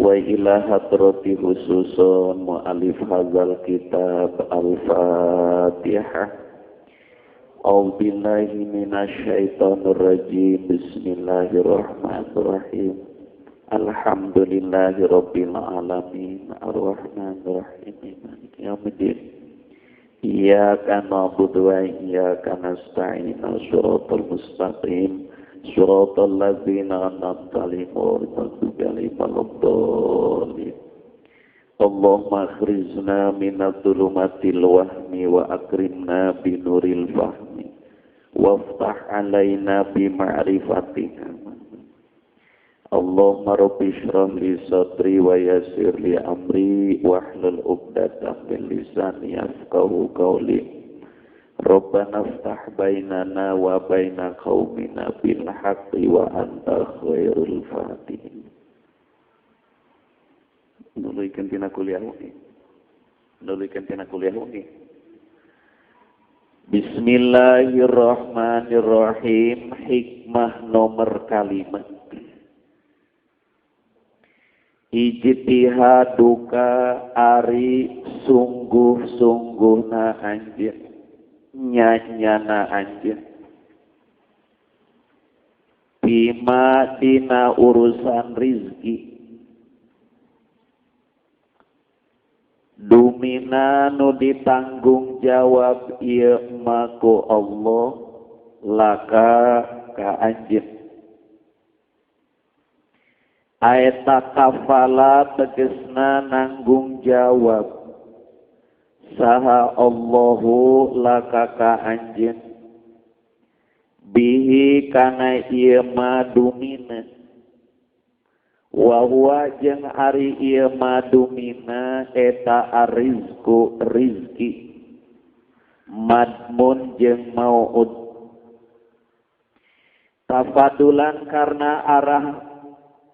Wa ila hadrati khususun mu'alif hadzal kitab. Al-Fatihah. A'udzu billahi minasyaitonir rajim. Bismillahirrahmanirrahim. Alhamdulillahi rabbil alamin. Arrahmanirrahim. Maliki yaumiddin. Iyyaka na'budu wa iyyaka nasta'in. Shiratal mustaqim. Shiratal ladzina an'amta 'alaihim ghairil maghdubi 'alaihim waladdallin. Allahumma akhrijna minadh dhulumatil wahmi wa akrimna binuril fahmi waftah 'alaina bi ma'rifatika. Allahumma rabbi shrah li sadri wa yassir li amri wahlul 'uqdatam min lisani yafqahu qawli. Rabbana ftah bainana wa baina qaumina bil haqqi wa anta khairul fatihin. Nuluykeun tina kuliah uni. Nuluykeun tina kuliah uni. Bismillahirrahmanirrahim. Hikmah nomor kalimat. Ijtihaduka ari sungguh-sungguhna anjeun. Nyanyana anjeun bima dina urusan rizki dumina nu ditanggung jawab ieu ma ku Allah laka ka anjeun. Aeta kafala tegesna nanggung jawab saha Allahu laka ka anjeun bihi kana ieu ma dumina wa huwa jeung ari ieu ma dumina eta arrizqu rizki madmun jeung mau'ud tafadulan karena arah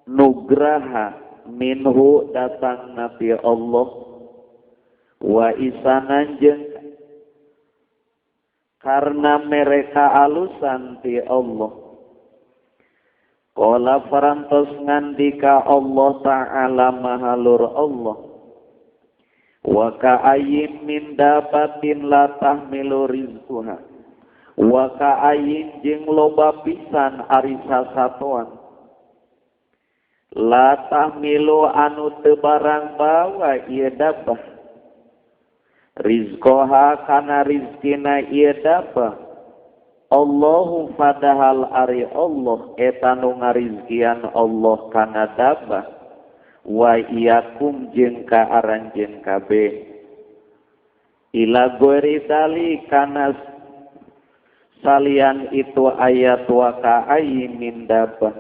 nugraha minhu datang nabi Allah wa isanan jeung karena mereka alusan ti Allah. Qala farantos ngandika Allah ta'ala mahalur Allah wa ka'ayyin min dabatin la tahmilu rizquha wa ka'ayyin jeung loba pisan ari sasatoan la tahmilu anu teu barang bawa ieu dabah rizqoha kana rizkina ieu dabah. Allahu padahal ari Allah eta nu ngarizkian Allah kana dabah wa iyakum jeung ka aranjeun kabeh ila ghairi dali kana salian itu ayat wa ka'ayyin min dabah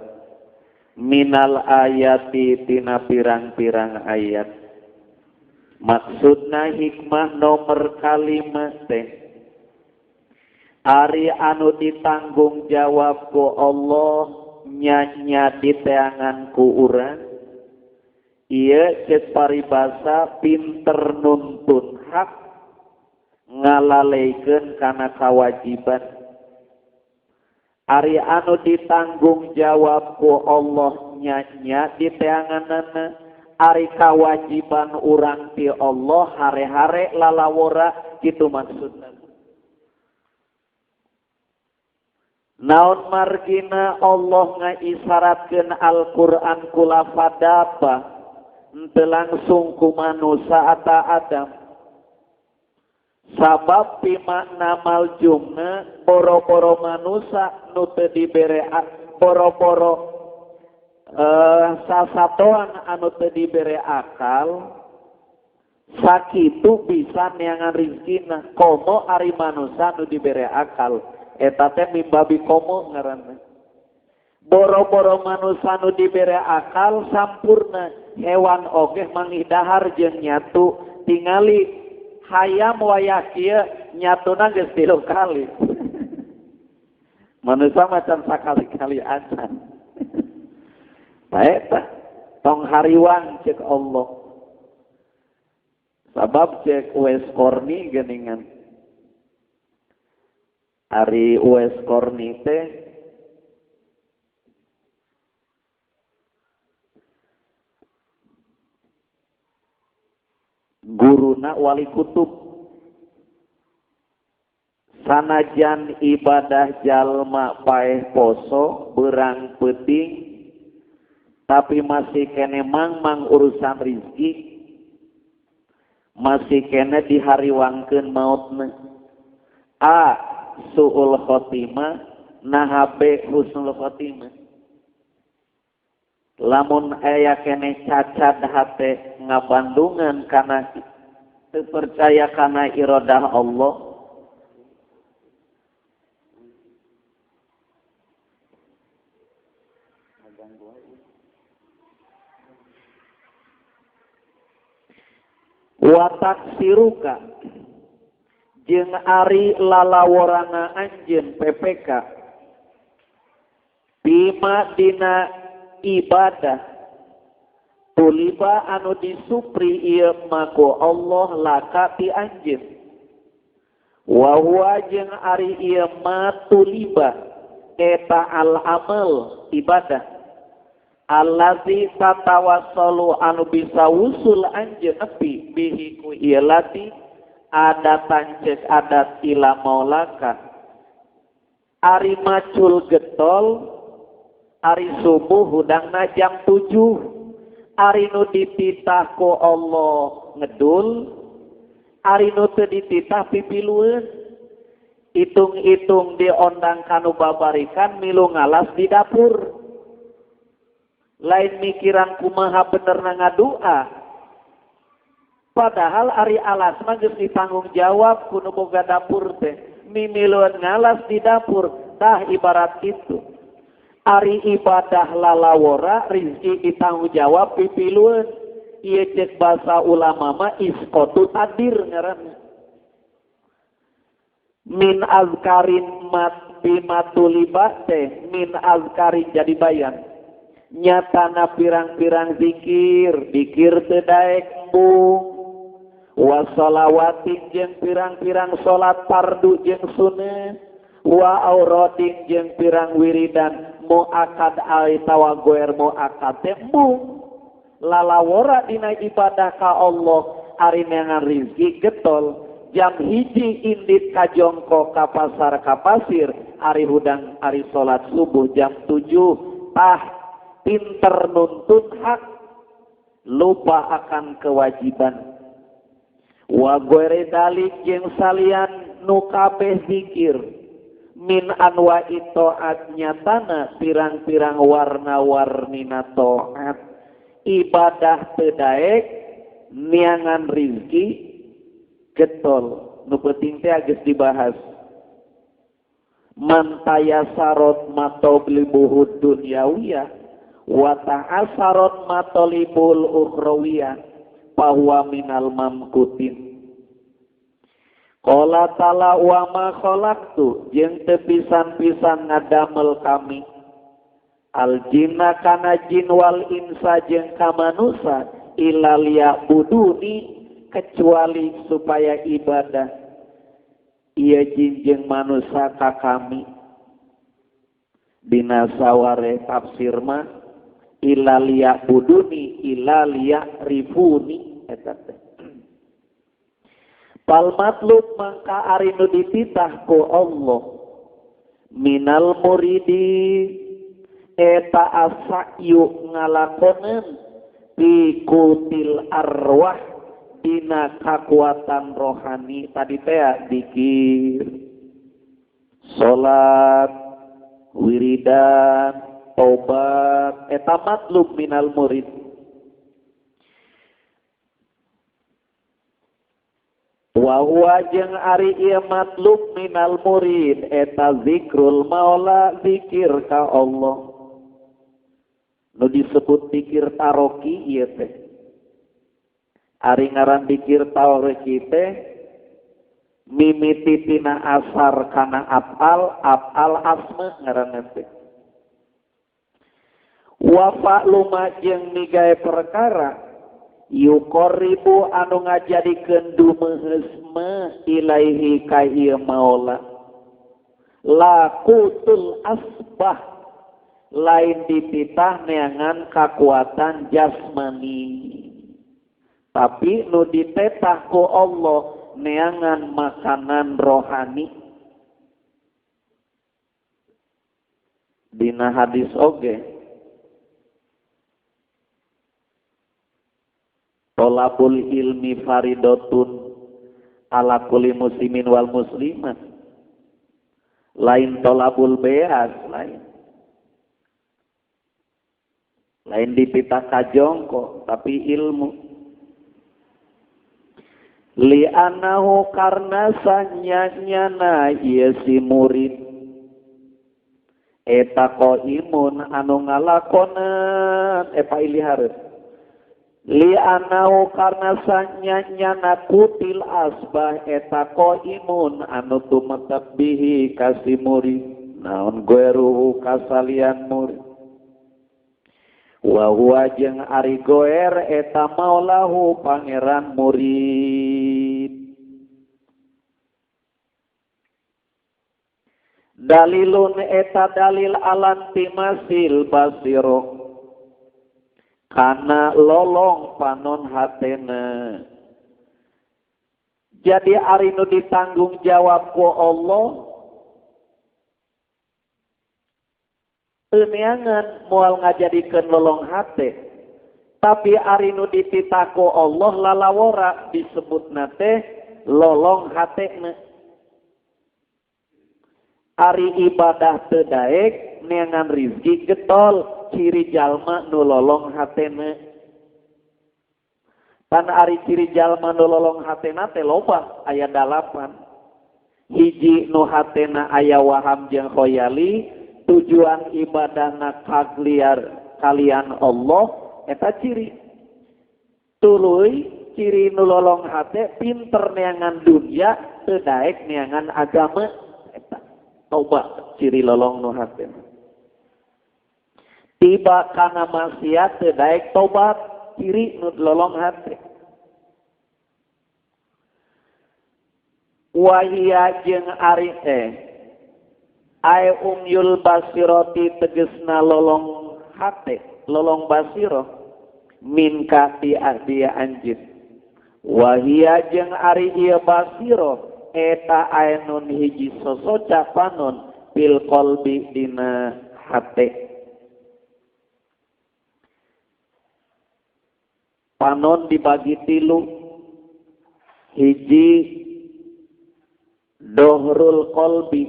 minal ayati tina pirang-pirang ayat. Maksudna hikmah nomor kalimat teh ari anu ditanggung jawab ku Allah nya-nya diteangan ku urang ieu ceuk paribasa pinter nuntun hak ngalaleikeun kana kawajiban. Ari anu ditanggung jawab ku Allah nya-nya diteanganana ari kawajiban urang ti Allah hare-hare lalawora kitu maksudna. Naon margina Allah ngaisaratkeun Al-Qur'an ku lafadz dabah henteu langsung ku manusa ata Adam. Sabab pimakna maljumna boro-boro manusa nu teu dibere boro-boro sasatoan anu teu dibere akal sakitu bisa neangan rizkina komo ari manusa nu dibere akal eta teh mimbabi komo ngaranna. Boro-boro manusa nu dibere akal sampurna hewan oge manggih dahar jeung nyatu tingali hayam wayah kieu nyatuna geus 3 kali. Manusa macan sakali-kali acan. Baik tah tong hariwang cek Allah. Sabab cek Uwais Qarni geuningan. Ari Uwais Qarni teh Guruna wali kutub. Sanajan ibadah jalma paeh poso berang peuting tapi masih kene mangmang urusan rizki, masih kene dihariwangkeun mautna. A suul khotimah, nah B husnul khotimah. Lamun aya kene cacat hate ngabandungan kana teu percaya kana iradah Allah, wa taksiruka jeung ari lalaworana anjeun PPK bima dina ibadah tuliba anu disupri ieu mako Allah laka ti anjeun wa huwa jeung ari ieu ma tuliba eta al amal ibadah allazi tatawassalu anu bisa wusul anjeun nepi bihi ku ieu lati adatan cek adat ila maulaka. Ari macul getol, ari subuh hudangna jam 7, ari nu dititah ku Allah ngedul, ari nu teu dititah pipilueun. Hitung-hitung diondang kanu babarikan milu ngalas di dapur. Lain mikiran kumaha benerna ngadua. Padahal ari alas mah geus ditanggung jawab ku nu boga dapur teh. Mimiluan ngalas di dapur, tah ibarat itu. Ari ibadah lalawora rizki ditanggung jawab pipiluan. Ieu cek bahasa ulama mah isqatu tadir ngaranna. Min azkarin mat bimatuliba teh min azkarin jadi bayan. Nyatana pirang-pirang zikir, dikir teu daek embung. Wa shalawatin jeung pirang-pirang salat fardu jeung sunnah, wa auradin jeung pirang wiridan muakad ai tawagoer muakad teh embung. Lalawora dina ibadah ka Allah ari neangan rizki getol. Jam 1 indit ka jongko ka pasar ka pasir, ari hudang ari salat subuh jam 7 tah pinter nuntut hak lupa akan kewajiban. Wa gore dalik jeung salian nu kabeh zikir min anwa'i taat nyatana pirang-pirang warna-warnina taat ibadah teu daek niangan rizki getol. Nu penting teh geus dibahas. Man tayasarot matolibuhud dunyawiyah wa ta'asarot matolibul ukhrawiyah bahwa minal mamkutin. Qala ta'ala wa ma khalaqtu jeung teu pisan-pisan ngadamel kami al jinna kana jin wal insa jeung ka manusa illa liya'buduni kecuali supaya ibadah ieu jin jeung manusa ka kami. Dina saware tafsir mah illa liya'buduni illa liya'rifuni eta teh. Fal matlub mangka ari nu dititah ku Allah minal muridi eta asa'yu ngalakonan bi kutil arwah dina kakuatan rohani tadi teh dikir, salat, wiridan, tobat, eta matlub minal murid. Wa huwa jeung ari ieu matlub minal murid eta zikrul maula zikir ka Allah. Nu disebut zikir taroki ieu teh. Ari ngaran dikir taroki teh mimiti tina asar kana afal, afal asma ngaranna teh. Wa fa'luma jeung migae perkara yuqarribu anu ngajadikeun dumeuheus ma ilaihi ka ieu maula. Laqutul asbah lain dititah neangan kakuatan jasmani. Tapi nu ditetah ku Allah neangan makanan rohani. Dina hadis oge tolabul ilmi faridotun ala kulli muslimin wal muslimat. Lain tolabul beas, lain. Lain dipita kajongko, tapi ilmu. Li'anahu karna sanyanyana ieu si murid. Eta qaimun anu ngalakonan eta ilihareup. Li'anahu karna sanyanyana kutil asbah eta qaimun anu tumetep bihi ka si murid. Naon goeruhu kasalian murid. Wa huwa jeung ari goer eta maulahu pangeran murid. Dalilun eta dalil alantimasil basiro kana lolong panon hatena. Jadi ari nu ditanggung jawab ku Allah teu moal ngajadikeun lolong hate, tapi ari nu dititah ku Allah lalawora disebutna teh lolong hatena. Ari ibadah teu daek neangan rizki getol, ciri jalma nu lolong hatena. Pan ari ciri jalma nu lolong hatena teh loba, aya 8. Hiji nu hatena aya waham jeung khoyali, tujuan ibadahna kagliar kalian Allah eta ciri. Tuluy ciri nu lolong hate pinter neangan dunia teu daek neangan agama, eta toba ciri lolong nu hate. Tiba kana maksiat teu daek tobat, ciri nu lolong hate. Wahia jeung ari ay umyul basiroti tegesna lolong hate, lolong basiro min ka ti dia anjir. Wahia jeung ari ieu basiro eta ainun hiji sosoca panon fil qalbi dina hate. Panon dibagi 3. Hiji dohrul qalbi,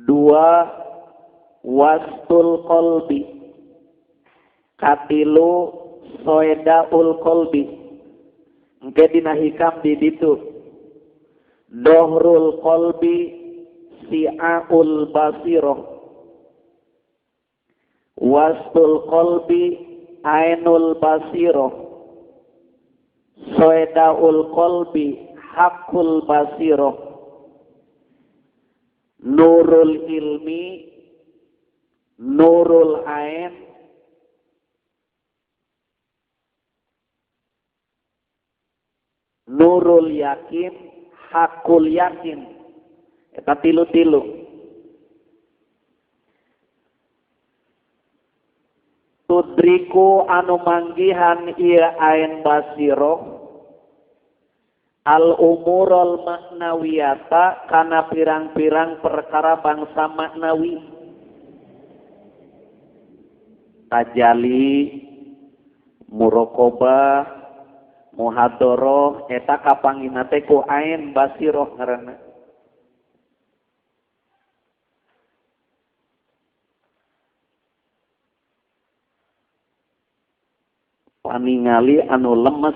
dua wastul qalbi, katilu soedaul qalbi. Engke dina hikam di ditu dohrul qalbi si'aul basiroh, wastul qalbi ainul basiroh, soedaul qalbi hakul basiroh, nurul ilmi, nurul ain, nurul yakin, hakul yakin. Eta tilu-tilu. Tudriku anu manggihan ieu ain basiroh al umurul maknawiyata kana pirang-pirang perkara bangsa maknawi. Tajali, muraqabah, muhadharah eta kapanggihna teh ku ain basiroh ngaranna. Paningali anu lemes,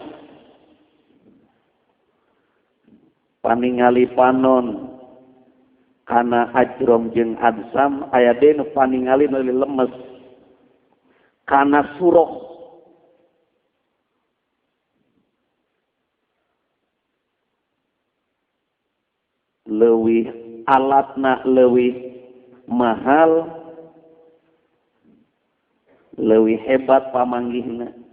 paningali panon kana ajrom jeung adsam, aya deui nu paningali nu lemes kana suroh. Leuwih alatna leuwih mahal, leuwih hebat pamanggihna.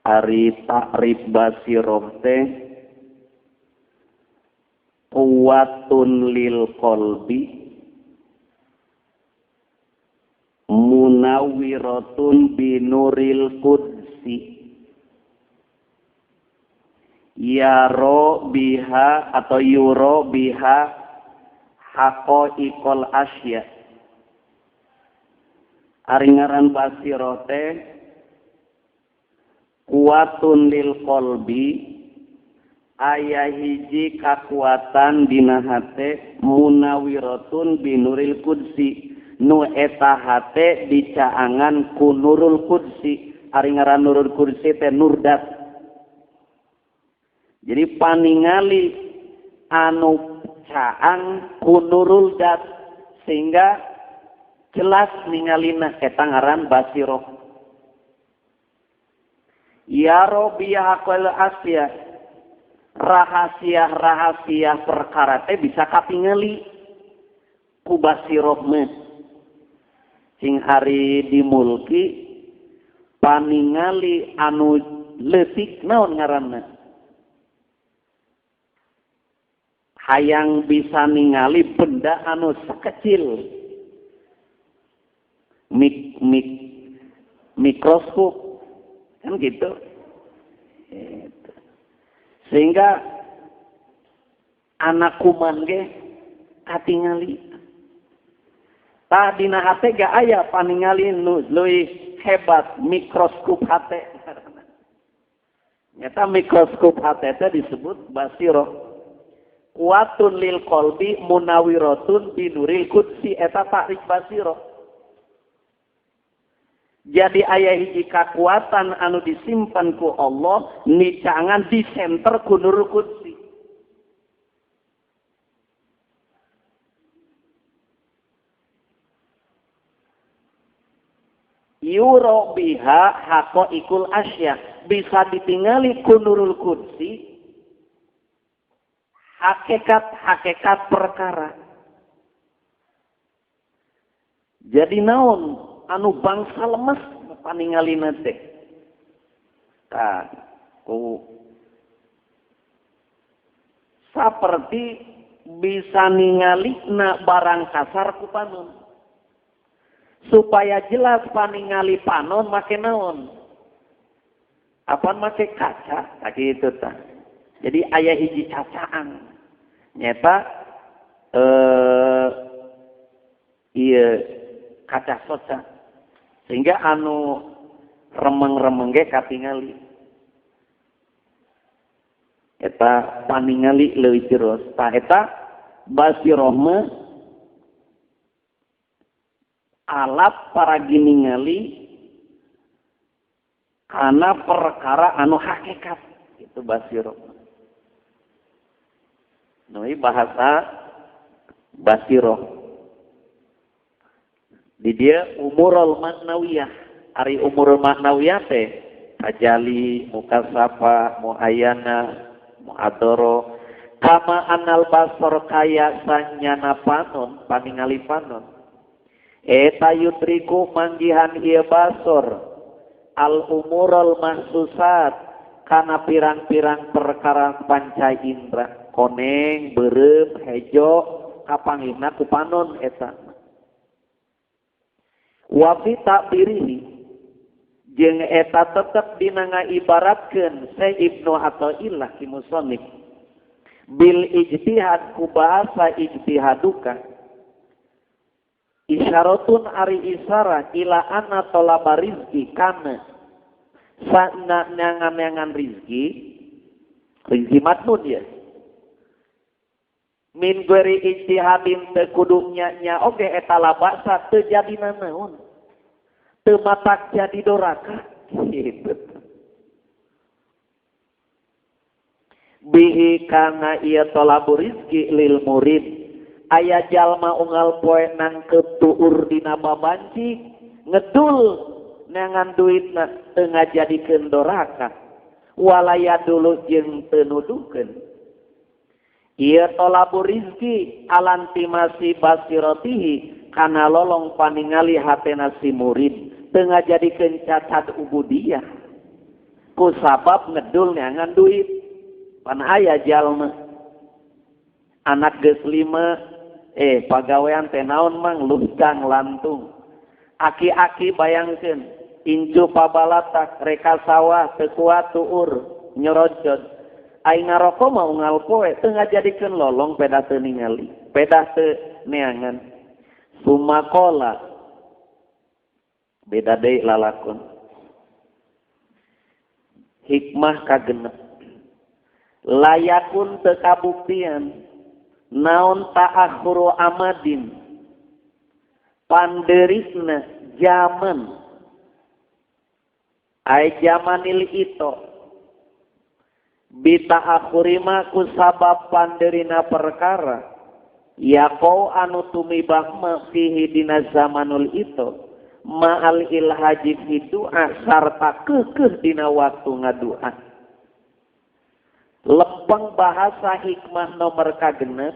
Ari ta'rif basiroh teh quwatun lil qalbi munawiratun binuril qudsi yaro biha atau yuro biha haqaiqal asya. Ari ngaran basiroh teh kuatun lil qalbi aya hiji kakuatan dina hate munawiratun binuril qudsi nu eta hate dicaangan ku nurul qudsi. Ari ngaran nurul qudsi teh nurdat. Jadi paningali anu caang ku nurul dat sehingga jelas ningalina eta ngaran basiroh. Ya Rabbi hakul asya, rahasia-rahasia perkara teh bisa katingali ku basiroh mah. Sing ari dimulki paningali anu leutik naon ngaranna? Hayang bisa ningali benda anu sekecil mikroskop kan gitu. Sehingga anak kuman ge katingali. Tah dina hate ge aya paningali nu leuwih hebat mikroskop hate. Nyata mikroskop hate teh disebut basiroh. Kuatun lil qalbi munawiratun binuril qudsi eta ta'rif basiroh. Jadi aya hiji kakuatan anu disimpan ku Allah nicangan di center ku nurul qudsi. Yuro biha haqaiqul asya, bisa ditingali ku nurul qudsi hakikat-hakikat perkara. Jadi naon anu bangsa lemes paningalina teh. Tah, ku saperti bisa ningalina barang kasar ku panon. Supaya jelas paningali panon make naon? Apan make kaca, tah kitu tah. Jadi aya hiji cacaan. Nyata ieu kaca soca. Sehingga anu remeng-remeng ge katingali. Eta paningali leuwih jeros. Tah eta basiroh mah alat para giningali kana perkara anu hakikat. Itu basiroh. Noi bahasa basiroh. Di dia umurul maknawiyah. Ari umurul maknawiyah teh tajali, mukasafa, muayana, muadoro. Kama anal basor kaya sanyana panon, paningali panon. Eta yudriku manggihan ieu basor al umurul mahsusat kana pirang-pirang perkara panca indra. Koneng, beureum, hejo, kapanggihna ku panon eta. Wa fi ta'birihi jeung eta tetep dina ngaibaratkeun Syekh Ibnu Athaillah ki musannif bil ijtihad ku bahasa ijtihaduka isyaratun ari isarah ila anna talaba rizki kana sana nyangan-nyangan rizki rizki matnun ya min geri ijtihadin teu kudu nya oge eta labasa teu jadi nanaon teu matak jadi doraka gitu. Bihi kana ieu talabu rizki lil murid aya jalma unggal poe nangkep tuur dina babanci ngedul neangan duitna teu ngajadikeun doraka walaya dulu jeung teu nuduhkeun. Ieu talabu rizki alantimasi basiratihi kana lolong paningali hatena si murid teu ngajadikeun cacat ubudiyah. Ku sabab ngedul neangan duit. Pan aya jalma. Anak geus 5, pagawean teh naon mang lungkang lantung. Aki-aki bayangkeun, incu pabalatak reka sawah teu kuat tuur nyorojot. Aing ngaroko mah unggal poe teu ngajadikeun lolong pedah teu ningali, pedah teu neangan. Sumakola beda deui lalakon. Hikmah kagenep layakun teu kabuktian naon ta'akhuru amadin panderisna jaman ay jamanil ito bita'akhurima ku sabab panderina perkara yaqau anu tumibah ma fihi dina zamanul ito ma'al ilhaji fi du'a sarta kekeh dina waktu ngadua. Lempeng bahasa hikmah nomor kagenep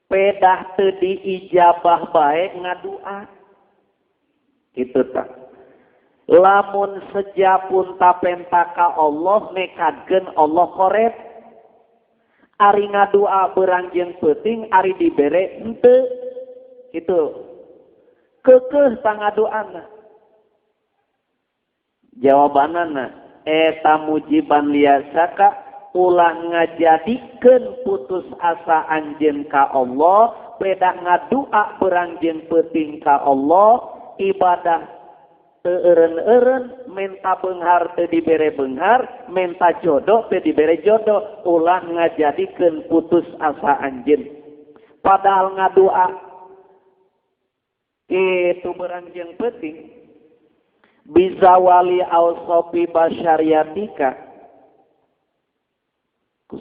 pedah teu diijabah bae ngadua. Kitu tah. Lamun sejapun tapenta ka Allah nekadkeun Allah koret. Ari ngadua beurang jeung peuting ari dibere henteu. Kitu. Kekeh pangaduana. Jawabanana eta mujiban liasaka ulah ngajadikeun putus asa anjeun ka Allah, pedah ngadua beurang jeung peuting ka Allah, ibadah teu eureun-eureun, menta beunghar teu dibere beunghar, menta jodoh teu dibere jodoh, ulah ngajadikeun putus asa anjeun. Padahal ngadua itu berang jeung peuting bisa wali ausofi basyariatika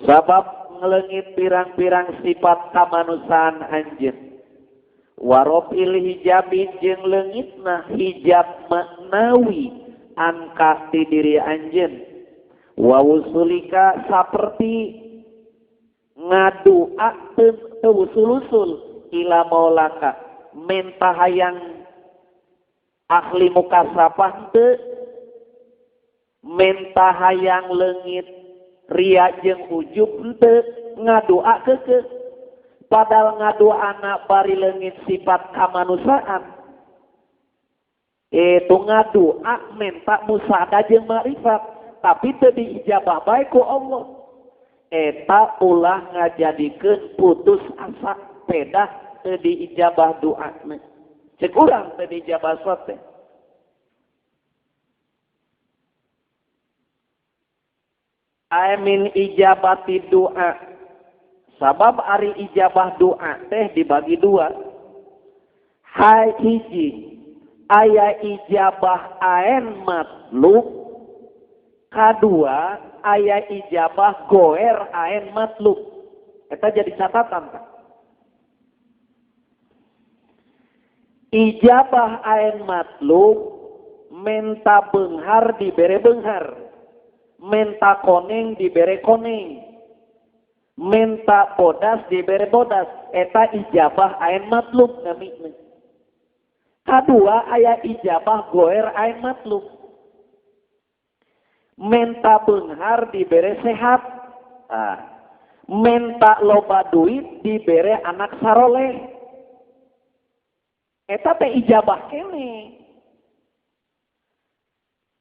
sabab ngeleungit pirang-pirang sifat kamanusiaan anjeun warofil hijabi jeung leungitna hijab maknawi angka ti diri anjeun wa wusulika saperti ngadua teu usul-usul ila maulaka menta hayang ahli mukasapah teu, menta hayang leungit ria jeung ujub henteu, ngadua keukeuh. Padahal ngaduana bari leungit sifat kamanusiaan. Itu ngadua menta musada jeung makrifat, tapi teu diijabah bae ku Allah. Eta ulah ngajadikeun putus asa pedah teu diijabah doana. Cek urang teu diijabah teh. Amin ijabati doa. Sabab ari ijabah doa teh dibagi dua. Hai hiji aya ijabah aen matlub, kadua aya ijabah goer aen matlub. Eta jadi catatan teh. Ijabah aen matlub menta beunghar dibere beunghar, menta koneng dibere koneng, menta bodas dibere bodas, eta ijabah aen matlub namina. Kadua aya ijabah goer aen matlub, menta beunghar dibere sehat, menta loba duit dibere anak saroleh. Eta teh ijabah kene.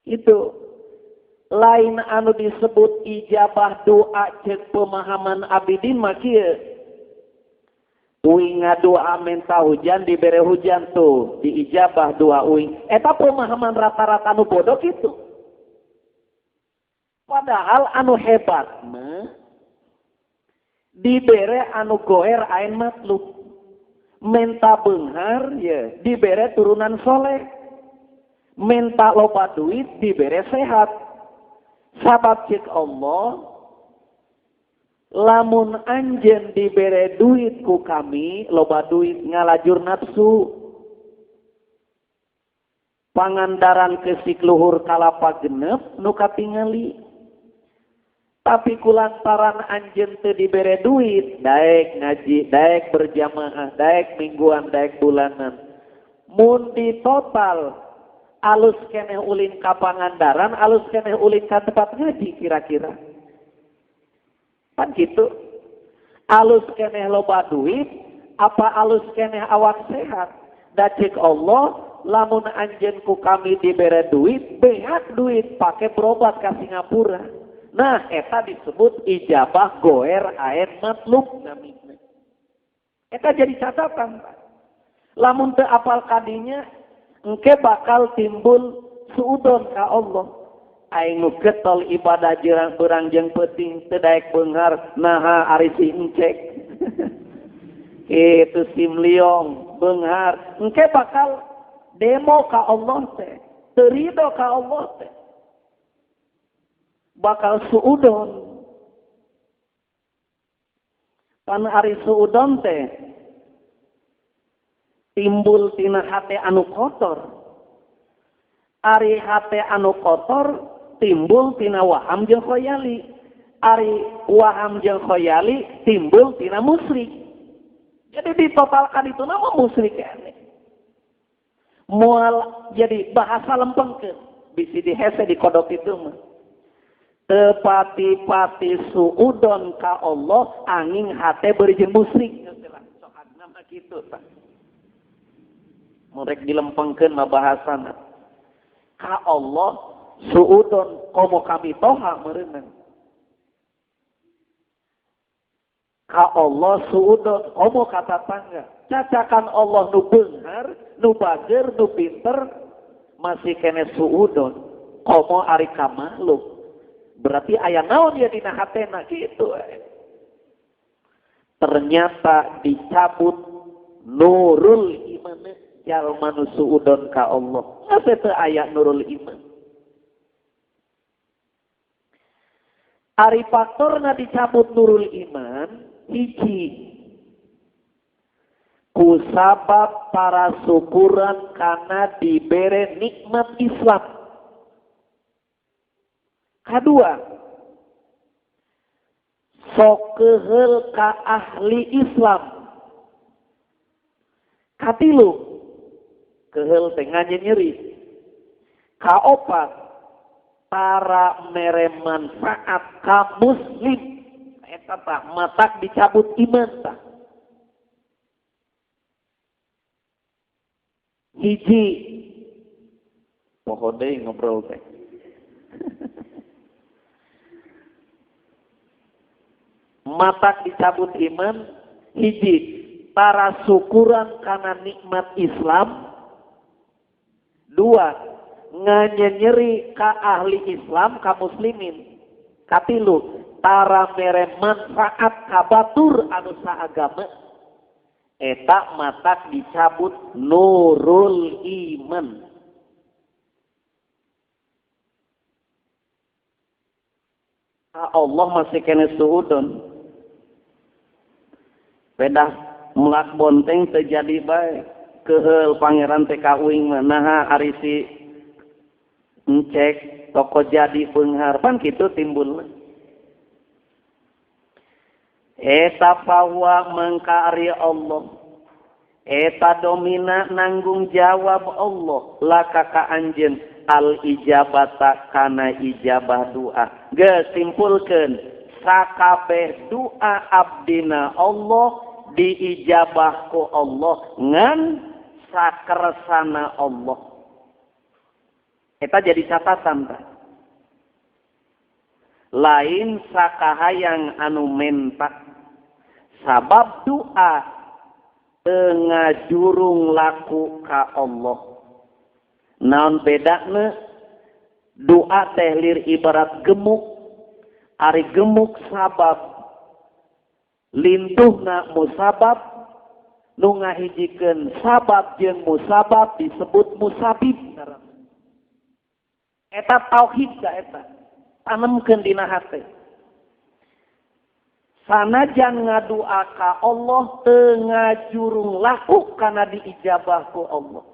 Itu lain anu disebut ijabah doa cek pemahaman abidin mah kieu. Uing ngadoa menta hujan dibere hujan tuh, diijabah doa uing. Eta pemahaman rata-rata anu bodoh kitu. Padahal anu hebat mah dibere anu goer aen matlub. Menta beunghar ya dibere turunan soleh, menta loba duit dibere sehat. Sabab cek Allah, lamun anjeun dibere duit ku kami, loba duit ngalajur nafsu, pangandaran kesik luhur kalapa genep nu katingali. Tapi kulantaran anjeun teu dibere duit, daek ngaji, daek berjamaah, daek mingguan, daek bulanan. Mun di total Alus keneh ulin ka Pangandaran, alus keneh ulin ka tempat ngaji kira-kira. Pan gitu. Alus keneh loba duit, apa alus keneh awak sehat? Da cek Allah, lamun anjeun ku kami dibere duit, beak duit pake berobat ka Singapura. Nah, eta disebut ijabah goer aen matlub namina. Eta jadi catatan. Lamun teu apal kadinya, engke bakal timbul suudon ka Allah. Aing nu getol ibadah jerang berang jeung peuting teu daek beunghar, naha ari si encek. Itu simliong beunghar, engke bakal demo ka Allah teh, teu rido ka Allah teh. Bakal suudon. Pan ari suudon teh timbul tina hate anu kotor. Ari hate anu kotor timbul tina waham jeung khoyali. Ari waham jeung khoyali timbul tina musyrik. Jadi ditotalkan itu nama musyrik ini. Moal jadi bahasa lempengkeun, bisi dihese dikodok itu mah. Tepati-pati suudon ka Allah angin hate beri jeung musyrik. Sohadna mah kitu tah. Mun rek dilempengkeun mah bahasana. Ka Allah suudon komo kami toha meureunang. Ka Allah suudon komo ka tatangga. Cacakan Allah nu beunghar, nu bager, nu pinter masih kene suudon komo ari ka makhluk. Berarti aya naon ya dina hatena kitu. Ternyata dicabut nurul iman jalma nu suudon ka Allah. Geus teu aya nurul iman. Ari faktorna dicabut nurul iman hiji kusabab para syukuran kana dibere nikmat Islam. Kadua, sok keheul ka ahli Islam. Katilu, keheul teh nyeri. Kaopat, para mere manfaat ka muslim. Eta tah matak dicabut iman tah. Hiji, poho deui ngobrol teh. Matak dicabut iman, hiji, para syukuran kana nikmat Islam. Dua, nganyenyeri ka ahli Islam, ka muslimin. Katilu, tara mere manfaat ka batur anu saagama. Eta matak dicabut nurul iman. Allah masih kene suudon. Pedah melak bonteng terjadi bae. Keheul pangeran teh ka uing mah naha ari si encek toko jadi beunghar pan kitu timbulna. Eta bahwa mangka ari Allah. Eta domina nanggung jawab Allah laka ka anjeun al ijabata kana ijabah doa. Geus simpulkeun sakabeh doa abdina Allah diijabah ku Allah ngan sakersana Allah. Eta jadi catatan tah. Lain sakahayang anu menta. Sabab doa teu ngajurung laku ka Allah. Naon bedana? Doa teh lir ibarat gemuk. Ari gemuk sabab lintuhna musabab, nu ngahijikeun sabab jeung musabab disebut musabib. Eta tauhid da eta. Tanemkeun dina hate. Sanajan ngadua ka Allah teu ngajurung laku kana diijabah ku Allah.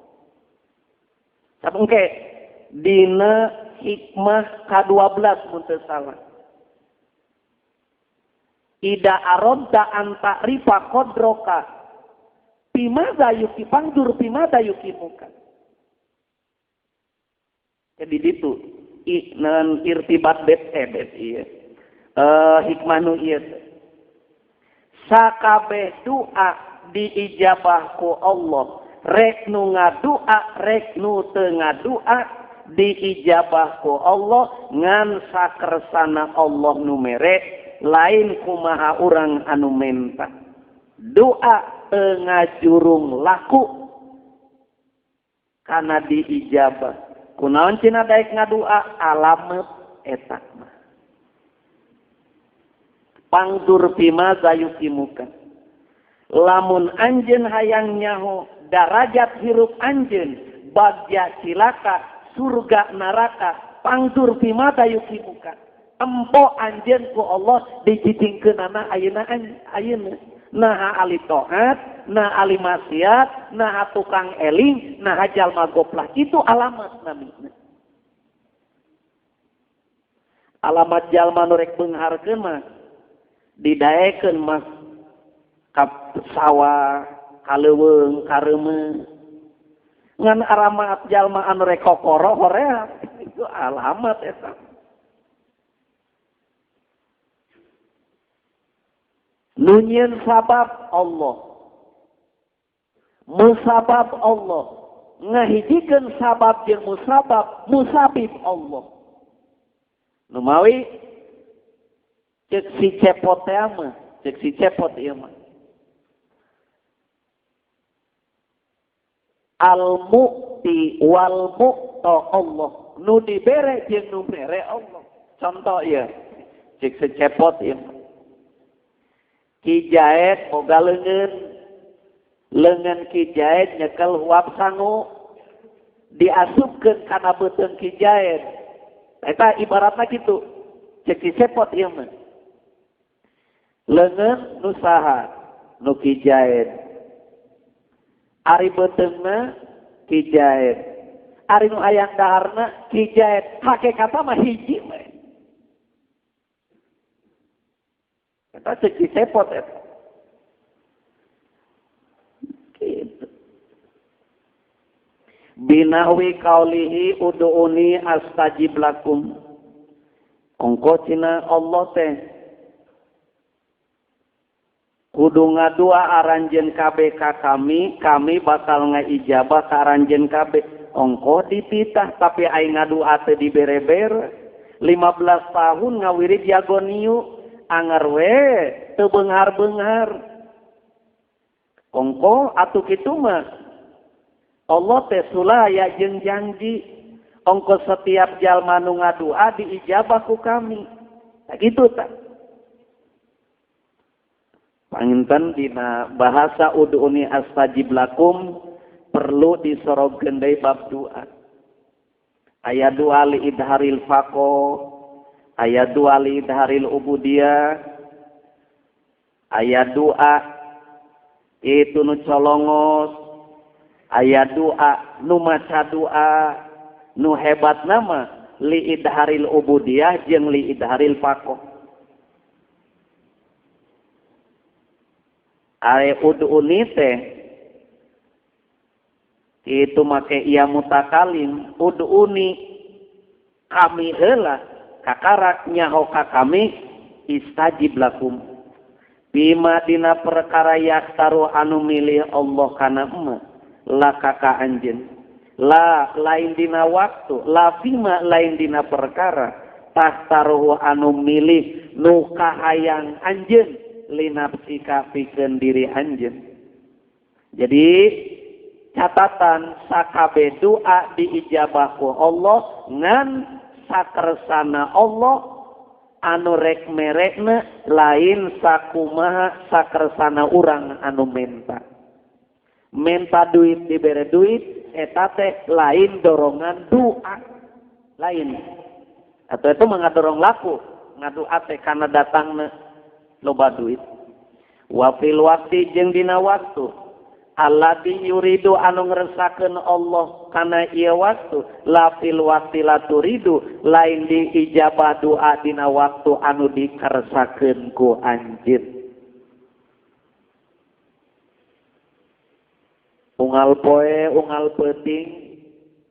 Sabengke dina hikmah ka-12 mun teu salah. Ida arodda anta rifa qadroka pimada yuki pangdur pimada yuki muka. Jadi ditu nan irtibat bet bet ieu. Hikmah nu ieu. Sakabeh doa diijabah ku Allah. Rek nu ngadua, rek nu teu ngadua diijabah ku Allah ngan sakersana Allah nu mere lain kumaha urang anu menta. Doa teu ngajurung laku kana diijabah. Kunaon cenah daek ngadua alamet eta mah. Pangdur bima zayukimuka. Lamun anjeun hayang nyaho darajat hirup anjeun bagja cilaka surga neraka pangdur bima zayukimuka. Empo anjeun ku Allah dicicingkeunana ayeuna ayeuna. Naha ahli taat, nah ahli maksiat, nah tukang eling, nah jalma goplah. Itu alamat namina. Alamat jalma nu rek beungharkeun mah didaekeun mah ka sawah, ka leuweung, ka reumeuh. Ngan alamat jalma anu rek kokoro hoream, itu alamat eta. Nu nyieun sabab Allah, musabab Allah, ngahijikeun sabab jeung musabab, musabib Allah. Numawi cek si cepot teh mah, cek si cepot ieu mah. Al mu'ti wal mu'ta Allah, nu dibere jeung nu mere Allah. Contoh ieu, cek si cepot ieu mah. Ki Jaed boga leungeun, leungeun Ki Jaed nyekel huap sangu diasupkeun kana beuteung Ki Jaed. Eta ibaratna kitu, cek si cepot ieu mah. Leungeun nu saha? Nu Ki Jaed. Ari beuteungna Ki Jaed. Ari nu hayang daharna Ki Jaed. Hakikatna mah hiji we. Eta cek si cepot eta. Gitu. Binahwi kaulihi ud'uni astajib lakum. Ongko cina Allah teh kudu ngadua aranjeun kabeh ka kami, kami bakal ngaijabah ka aranjeun kabeh. Ongko dititah tapi aing ngadua teh dibere-bere. 15 tahun ngawirid yagoniu angar we teu beunghar-beunghar. Ongko atuh kitu mah Allah teh sulaya jeung janji. Ongko setiap jalma nu ngadua diijabah ku kami. Tah kitu tah. Panginten dina bahasa ud'uni astajib lakum perlu disorogkeun deui bab doa. Aya doa li idharil faqo, aya doa li idharil ubudiyah, aya doa itu nu colongos, aya doa nu maca doa nu hebat nama li idharil ubudiyah jeung li idharil faqo. Are ud'uni teh itu make ia mutakalim, ud'uni kami heula kakarak nyaho ka kami istajib lakum. Bima dina perkara yaktaru anu milih Allah kana emma la kaka anjeun. La lain dina waktu, la bima lain dina perkara tahtaruhu anu milih nu kahayang anjeun linapsika pikeun diri anjeun. Jadi catatan sakabe doa diijabah ku Allah ngan sakersana Allah anu rek merekna lain sakumaha sakersana urang anu menta. Menta duit dibere duit eta teh lain dorongan doa lain. Atau itu mengadorong laku ngadua teh karena datangna loba duit. Wa fil waqti jeung dina waktu alladzi yuridu anu ngresakeun Allah kana ieu waktu la fil waqti la turidu lain diijabah doa dina waktu anu dikersakeun ku anjeun. Unggal poe unggal peuting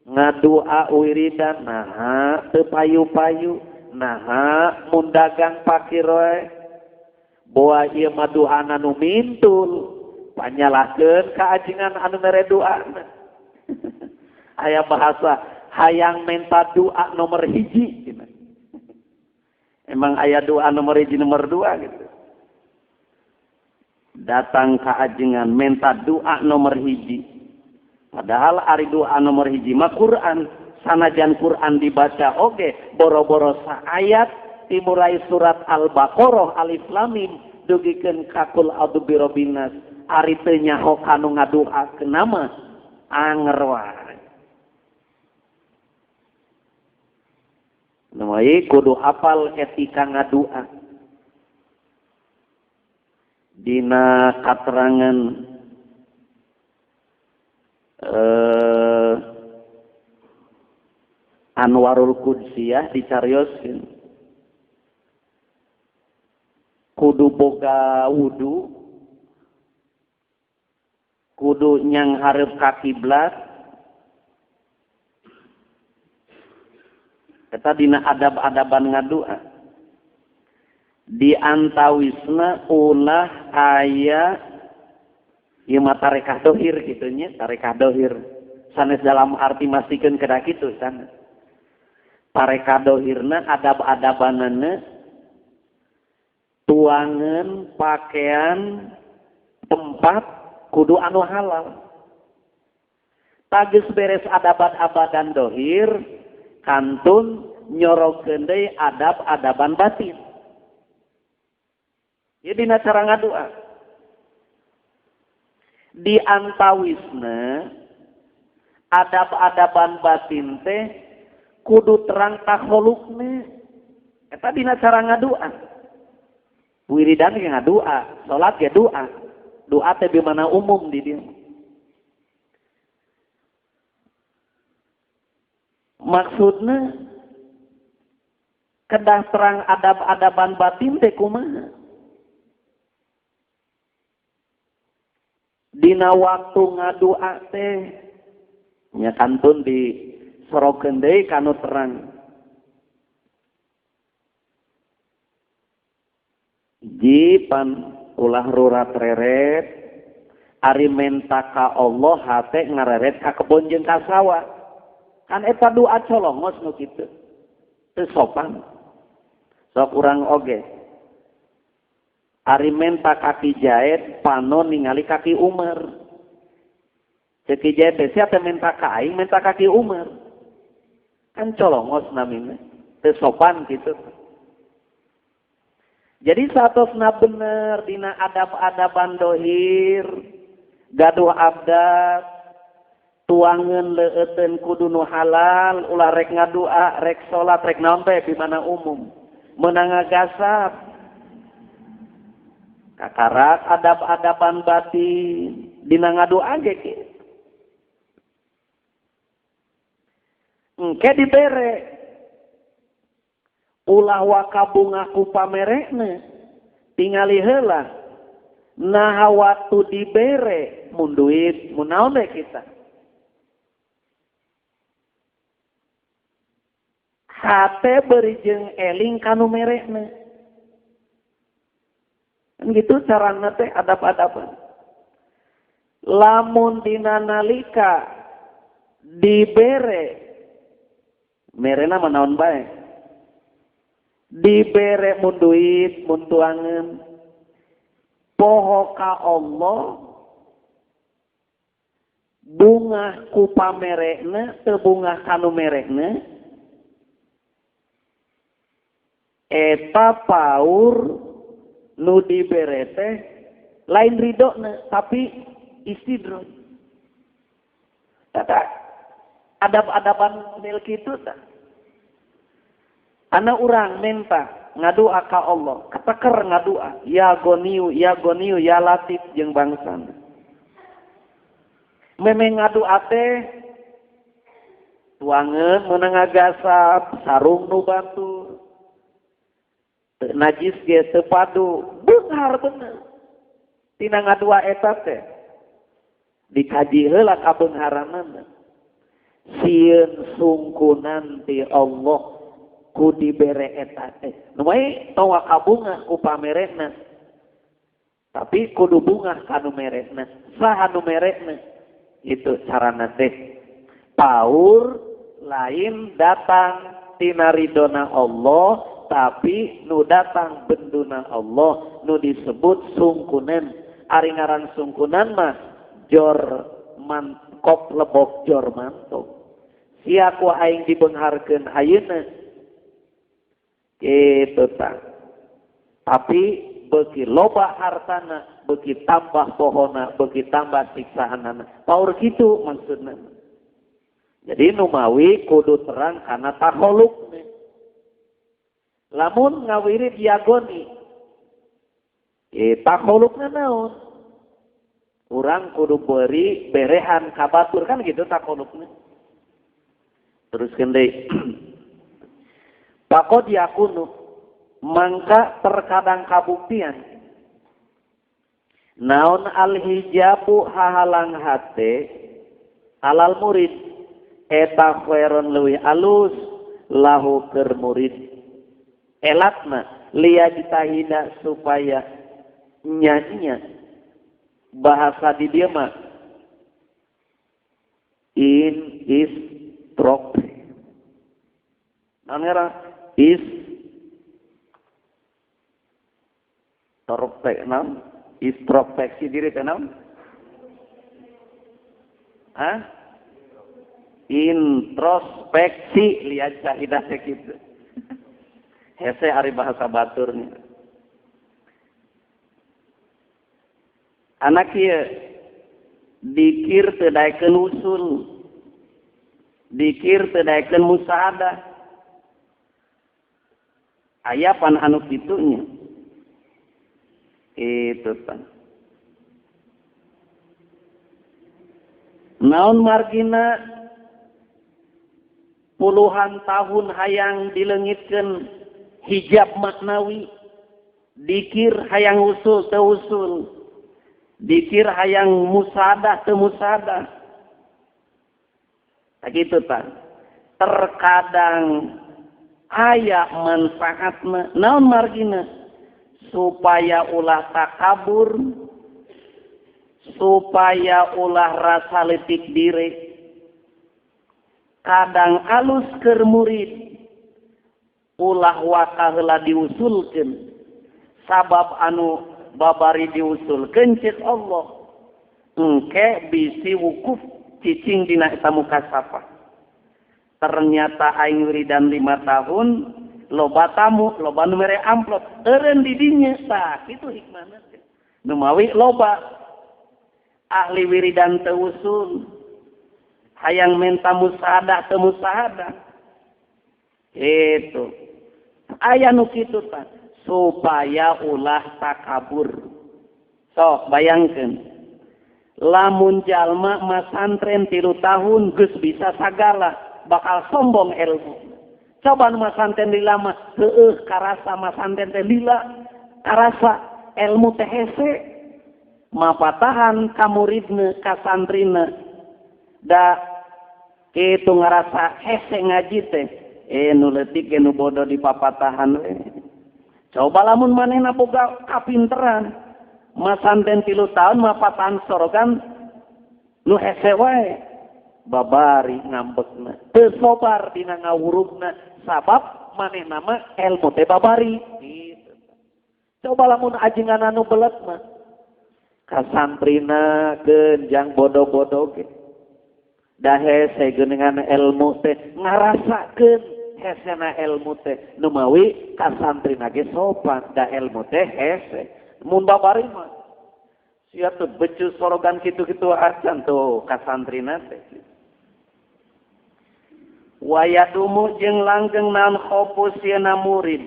Ngadua wiridan naha teu payu-payu, naha mun dagang pakir we. Boa ieu mah doana nu mintul, panyalahkeun ka ajengan anu mere doana. Aya bahasa hayang menta doa nomor hiji cenah. Emang aya doa nomor hiji nomor dua gitu. Datang ka ajengan menta doa nomor hiji. Padahal ari doa nomor hiji mah Quran. Sanajan Quran dibaca oge boro-boro saayat dimulai surat Al-Baqarah alif lam mim dugikeun ka qul a'udzu birabbinas. Ari teu nyaho kanu ngadoakeun mah anger wae. Namai kudu apal etika ngadua. Dina katerangan Anwarul Qudsiyah dicarioskeun. Kudu boga wudu, kudu nyang hareup ka kiblat. Eta dina adab-adaban ngadua. Di antawisna ulah aya ieu mah tarekah dohir kitu nya, tarekah dohir. Sanes dalam arti mastikeun kedah kitu sanes. Tarekah dohirna adab-adabanana tuangan, pakaian, tempat kudu anu halal. Tageus beres adab-adaban dohir, kantun nyorokeun deui adab-adaban batin. Ieu dina cara ngadua. Di antawisna adab-adaban batin teh kudu terang takholukna. Eta dina cara ngadua. Wiridan ge ngadua, salat ge doa. Doa teh di mana umum di dieu. Maksudna kedah terang adab-adaban batin teh kumaha? Dina waktu ngadua teh nya kantun di sorokeun deui kanu terang. Jipan ulah rurat reret ari menta ka Allah hate ngareret ka kebon jeung ka sawah. Kan eta doa colongos nu kitu. Teu sopan. Sok urang oge. Ari menta kaki Jaid panon ningali kaki Umar. Ceuk Ki Jaid teh sia teh menta ka aing menta kaki Umar. Kan colongos namina. Teu sopan kitu. Jadi satosna bener dina adab-adaban dohir, gaduh abdat, tuangan leueuten kudu nu halal, ulah rek ngadua, rek salat, rek naon teh di mana umum. Meunang ngagasap. Kakarak adab-adaban batin dina ngadua ge kieu. Engke dibere. Ulah wakabunga ku pamerekna, tingali heula. Nah waktu dibere mun duit, mun naon we kita. Hate beri jeung eling kanu merekna. Kan gitu carana teh adab-adaban. Lamun dina nalika dibere, merena mah naon bae. Dibere mun duit, mun tuangan, poho ka Allah, bungah ku pamerekna, teu bungah kanu merekna, eta paur nu dibere teh lain ridona tapi istidroj. Tata adab-adaban model kitu tah. Ana urang menta ngadua ka Allah, kateker ngadua, ya goniu, ya goniu, ya latif jeung bangsana. Memeh ngadua teh tuangeun meunang ngagasap, sarung nu batur. Teu najis ge teu padu, beunghar bener. Tina ngadua eta teh dikaji heula kabeungharanana. Sieun sungkunan ti Allah ku dibere eta teh. Nu bae tong kabungah ku pamerena. Tapi kudu bungah ka nu merena. Saha nu merena? Itu carana teh. Paur lain datang tina ridona Allah, tapi nu datang benduna Allah, nu disebut sungkunan. Ari ngaran sungkunan mah jor mangkop lebok jor mantok. Sia ku aing dibeungharkeun ayeuna. Kitu tah. Tapi beuki loba hartana, beuki tambah pohona, beuki tambah siksaanana. Paur kitu maksudna. Jadi numawi kudu terang karena takholuk. Lamun ngawirid yagoni, takholukna naon? Urang kudu beri berehan ka batur kan gitu takholukna. Terus deui. Pakod yakunu mangka terkadang kabuktian. Naon alhijabu hahalang hate alal murid eta khairon leuwih alus lahu keur murid. Elatna liyajtahida supaya nya-nya bahasa di dieu mah in is trop. Naon ngaran is torpek naon? Introspeksi diri teh naon? Hah? Introspeksi lihat cahidah teh kitu. Hese ari bahasa baturnya. Anak ieu dikir teu daekeun usul. Dikir teu daekeun musahadah. Aya pan anu kitunya. Itu pan. Naon margina puluhan tahun hayang dileungitkeun hijab maknawi, dikir hayang usul teu usul, dikir hayang musadah teu musadah. Tak kitu tah. Terkadang aya manfaatna. Naon margina? Supaya ulah takabur, supaya ulah rasa letik diri. Kadang alus keur murid, ulah waka heula diusulkeun. Sabab anu babari diusulkeun ceuk Allah, engke bisi wukuf cicing dina eta mukasafah. Ternyata aing wiridan 5 tahun, loba tamu, loba nu mere amplop, eureun di dinya. Tah kitu hikmahna teh. Nu mawi loba ahli wiridan teu usul, hayang menta musahadah teu musahadah. Itu aya nu kitu tah, supaya ulah takabur. Sok bayangkeun, lamun jalma masantren 3 tahun geus bisa sagala, bakal sombong ilmu. Coba nu masanten lila mah heueuh karasa masanten teh lila, karasa ilmu teh hese, mapatahan ka muridna ka santrina. Da kitu ngarasa hese ngaji teh, nu leutik ge nu bodoh dipapatahan we. Coba lamun manehna boga kapinteran, masanten 3 tahun mapatahan sorogan nu hese wae. Babari ngambekna, teu sobar dina ngawurugna, sabab manehna mah ilmu teh babari. Gitu. Coba lamun ajengan anu belet mah ka santrina genjang bodoh-bodoh ge. Da hese geuningan ilmu teh ngarasakeun hesena ilmu teh, nu mawi ka santrina ge sopan, da ilmu teh hese. Mun babari mah sia teu becus sorogan kitu-kitu acan tuh ka santrina teh. Wayadumu jeung langgeng naon khofu sieuna murid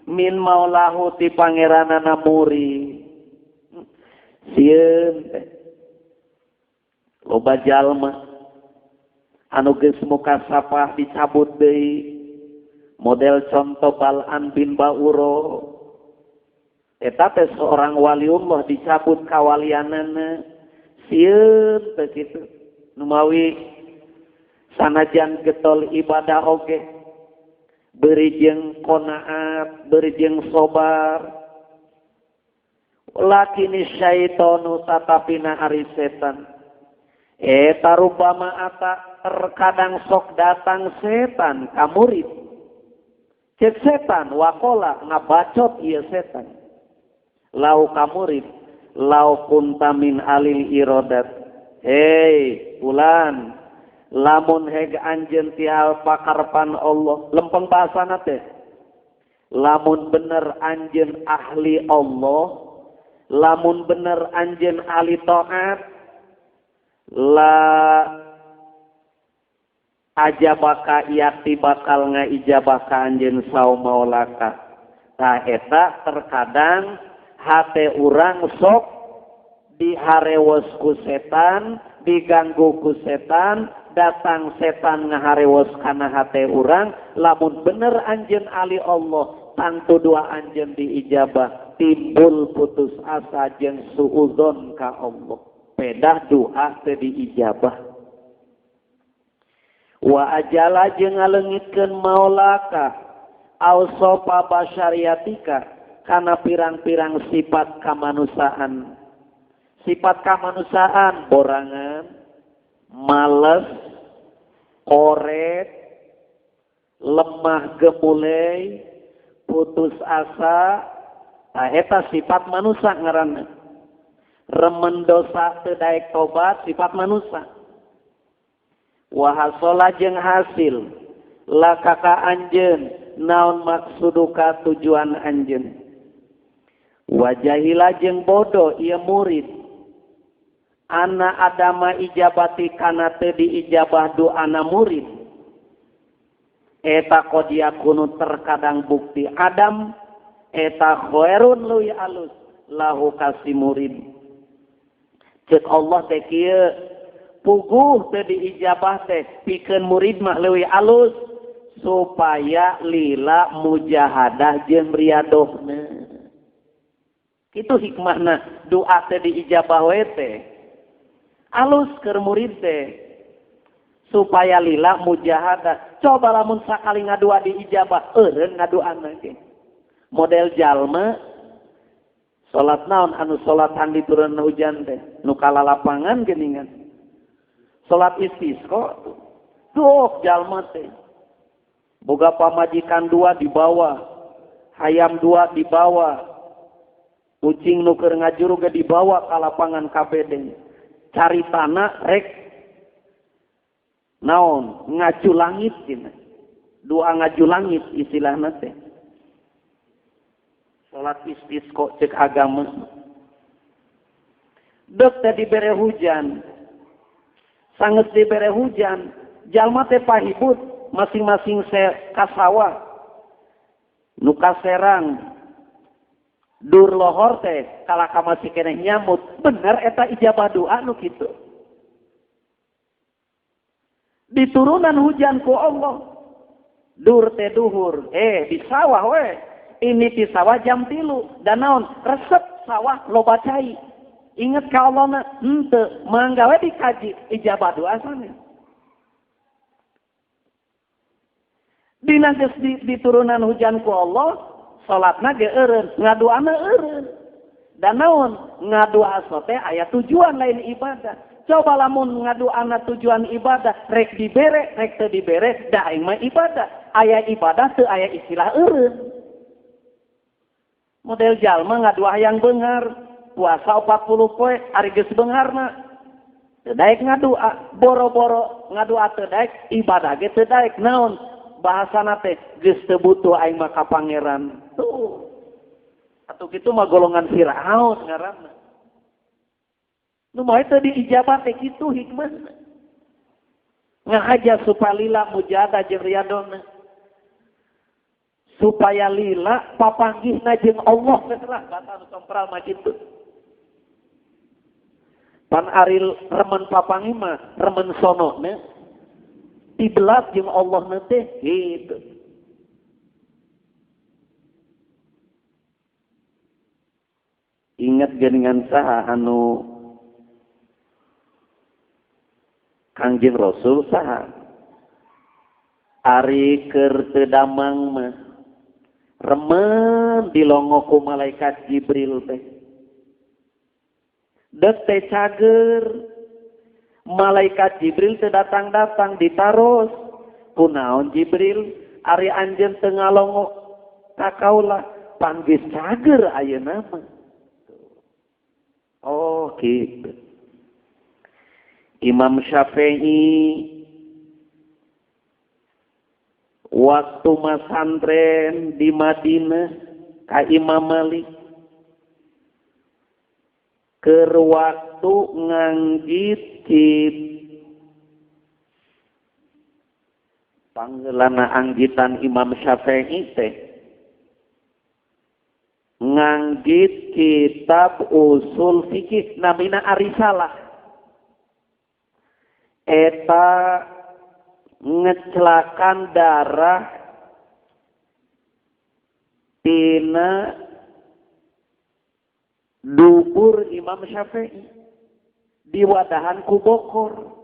min maulahu ti pangeranana murid. Sieun teh loba jalma anu geus mukasapah dicabut deui, model contoh Bal'an bin Ba'uro. Eta teh seorang waliullah dicabut kawalianana. Sieun teh kitu. Nu mawi Sanajan getol ibadah oge beri jeung qanaat, beri jeung sabar. Lakini syaitonu tatapina ari setan. Eta rubama ata terkadang sok datang setan ka murid. Cek setan wakola ngabacot ieu setan. Lau ka murid, lau kunta min alil irodat. Hei fulan, lamun heg anjeun ti pakarpan Allah, lempeng bahasana teh. Lamun bener anjeun ahli Allah, lamun bener anjeun ahli taat, la ajabaka yakti bakal ngaijabah ka anjeun saum maulaka. Tah eta terkadang hate urang sok diharewos ku setan, diganggu ku setan, datang setan ngaharewos kana hate urang. Lamun bener anjeun ahli Allah, tangtu dua anjeun diijabah, timbul putus asa jeung suudzon ka Allah. Pedah doa teu diijabah. Wa ajala jeung ngaleungitkeun maulaka au sopa basyariatika kana pirang-pirang sifat kamanusiaan. Sifat kamanusiaan borangan, males, koret, lemah gemulai, putus asa. Tah eta sifat manusia ngaranna. Remen dosa teu daek tobat sifat manusia. Wa hasola jeung hasil laka ka anjeun naon maksuduka tujuan anjeun. Wa jahila jeung bodoh ieu murid. Ana adama ijabati kana teu diijabah doana murid. Eta qad yakunu terkadang bukti adam eta khairun leuwih alus lahu kasi murid. Cek Allah teh kieu, puguh teu diijabah teh pikeun murid mah leuwih alus supaya lila mujahadah jeung riadohna. Kitu hikmahna doa teh diijabah we teh. Alus keur murid teh supaya lila mujahadah. Coba lamun sakali ngadua diijabah, eureun ngaduana ge. Model jalma salat naon anu salat handi turun hujan teh nu kalalapangan geuningan. Salat istisqa tuh jalma teh. Boga pamajikan dua dibawa, hayam dua dibawa, kucing nu keur ngajuru ge dibawa ka lapangan kabeh. Cari tanah rek naon ngaju langit cenah. Doa ngaju langit istilahna teh. Salat istisqa cek agama. Dek teh dibere hujan. Sangeus dibere hujan, jalma teh pahibut masing-masing ka sawah. Nu kaserang dur lohor teh kalaka masih keneh nyamut. Bener eta ijabah doa nu kitu. Diturunan hujan ku Allah. Dur teh duhur, di sawah we. Ini di sawah jam 3 dan naon resep sawah loba cai. Ingat ka Allah na henteu mangga we dikaji ijabah doa sana. Dina geus diturunan hujan ku Allah, salatna ge eureun, ngadoana eureun. Dan naon ngadoa teh aya tujuan lain ibadah. Coba lamun ngadoana tujuan ibadah, rek dibere, rek teu dibere, da aing mah ibadah. Aya ibadah teu aya istilah eureun. Model jalma ngadoa hayang beunghar, puasa 40 poe ari geus beungharna. Teu daek ngadoa, boro-boro ngadoa teu daek, ibadah ge teu daek. Naon bahasana teh geus teu butuh aing mah ka pangeran. Tuh. Atuh kitu mah golongan Firaun ngaranna. Nu mah teu diijabah teh kitu hikmahna. Ngahaja supaya lila mujahadah jeung riadona. Supaya lila papanggihna jeung Allah geus lah bata nu sompral mah kitu. Pan ari remen papanggih mah remen sono nya. Tibelat jeung Allah na teh kitu. Ingat geuningan saha anu Kangjeng Rasul saha Ari keur teu damang mah remen dilongo ku malaikat Jibril teh. Dek teh cager malaikat Jibril teu datang-datang ditaros. Kunaon Jibril ari anjeun teu ngalongo ka kaula panggis cager ayeuna mah. Oh gitu. Imam Syafi'i waktu masantren di Madinah ka Imam Malik keur waktu nganggit panggeulana anggitan Imam Syafi'i teh nganggit kitab usul fikih namina Arisalah eta ngecelakan darah tina dubur Imam Syafi'i di wadahan ku bokor.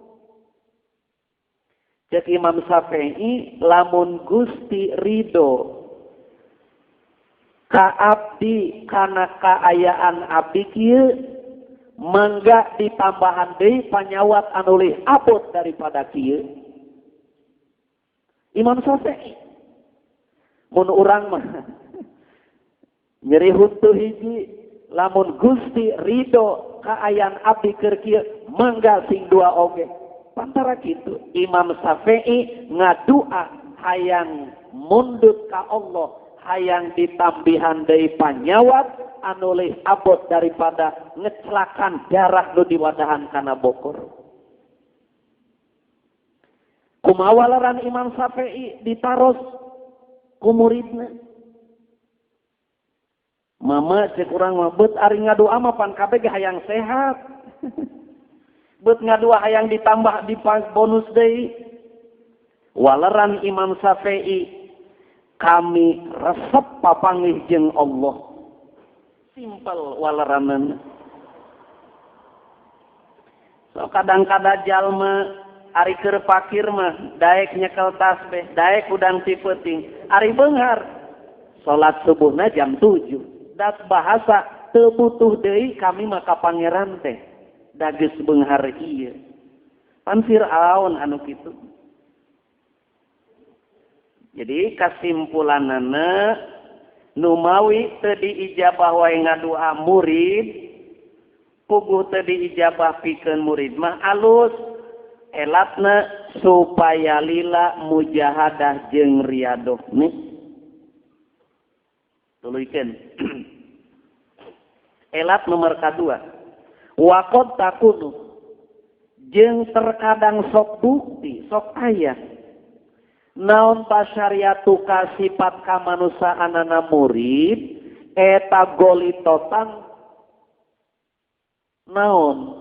Cek Imam Syafi'i lamun Gusti ridho ka abdi kana kaayaan abdi kieu mangga ditambahan deui panyawat anu leuwih abot daripada kieu. Imam Syafi'i mun urang mah nyeri huntu hiji lamun Gusti ridho kaayaan abdi keur kieu mangga sing dua oge. Pantara kitu Imam Syafi'i ngadua hayang mundut ka Allah, hayang ditambihan deui panyawat anu leuwih abot daripada ngecelakan darah nu diwadahan kana bokor. Kumaha waleran Imam Syafi'i ditaros ku muridna. Mama cek urang mah beut ari ngadua mah pan kabeh ge hayang sehat. Beut ngadua hayang ditambah di bonus deui. Waleran Imam Syafi'i kami resep papanggih jeung Allah. Simpel waleranana. So kadang-kadang jalma ari keur fakir mah daek nyekel tasbih, daek udang ti peuting, ari beunghar salat subuhna jam 7. Dat bahasa teu butuh deui kami mah ka pangeran teh. Da geus beunghar ieu. Pan Firaun anu kitu. Jadi kasimpulanana numawi teu diijabah wae ngadua murid, puguh teu diijabah pikeun murid mah alus. Elatna supaya lila mujahadah jeung riadoh nih. Tuluykeun. Elat nomor kadua. Waqad takunu jeung terkadang sok bukti, sok aya. Naon pasyariatuka sifat kamanusaanana murid eta golitotan naon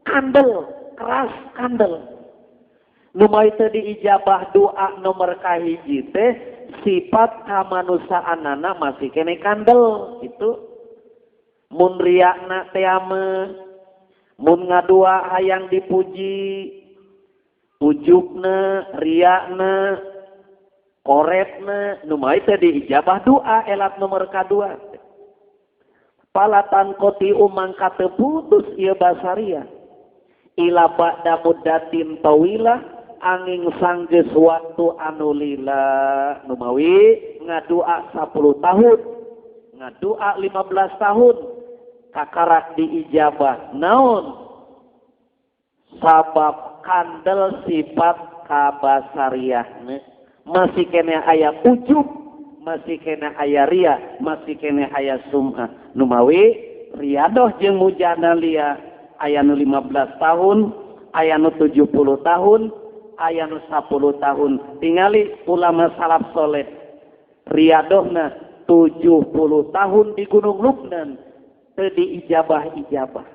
kandel, keras kandel. Lumayan teu diijabah doa nomor kahiji teh sifat kamanusaanana masih kene kandel gitu. Mun riakna teh ame, mun ngadua hayang dipuji, ujubna, riakna, koretna, nu mah teh diijabah doa elat nomor kadua. Palatan koti umang kate putus ieu basaria. Ila ba'da muddatin tawilah angin sanggeus waktu anu lila. Numawi ngadua 10 tahun, ngadua 15 tahun kakarak diijabah. Naon? Sabab kandel sifat kabasariahna. Masih kene aya ujub, masih kene aya ria, masih kene aya sum'ah. Numawi riadoh jeung mujana lia aya nu 15 tahun, aya nu 70 tahun, aya nu 10 tahun. Tingali ulama salaf soleh riadohna 70 tahun di Gunung Lubnan teu diijabah-ijabah.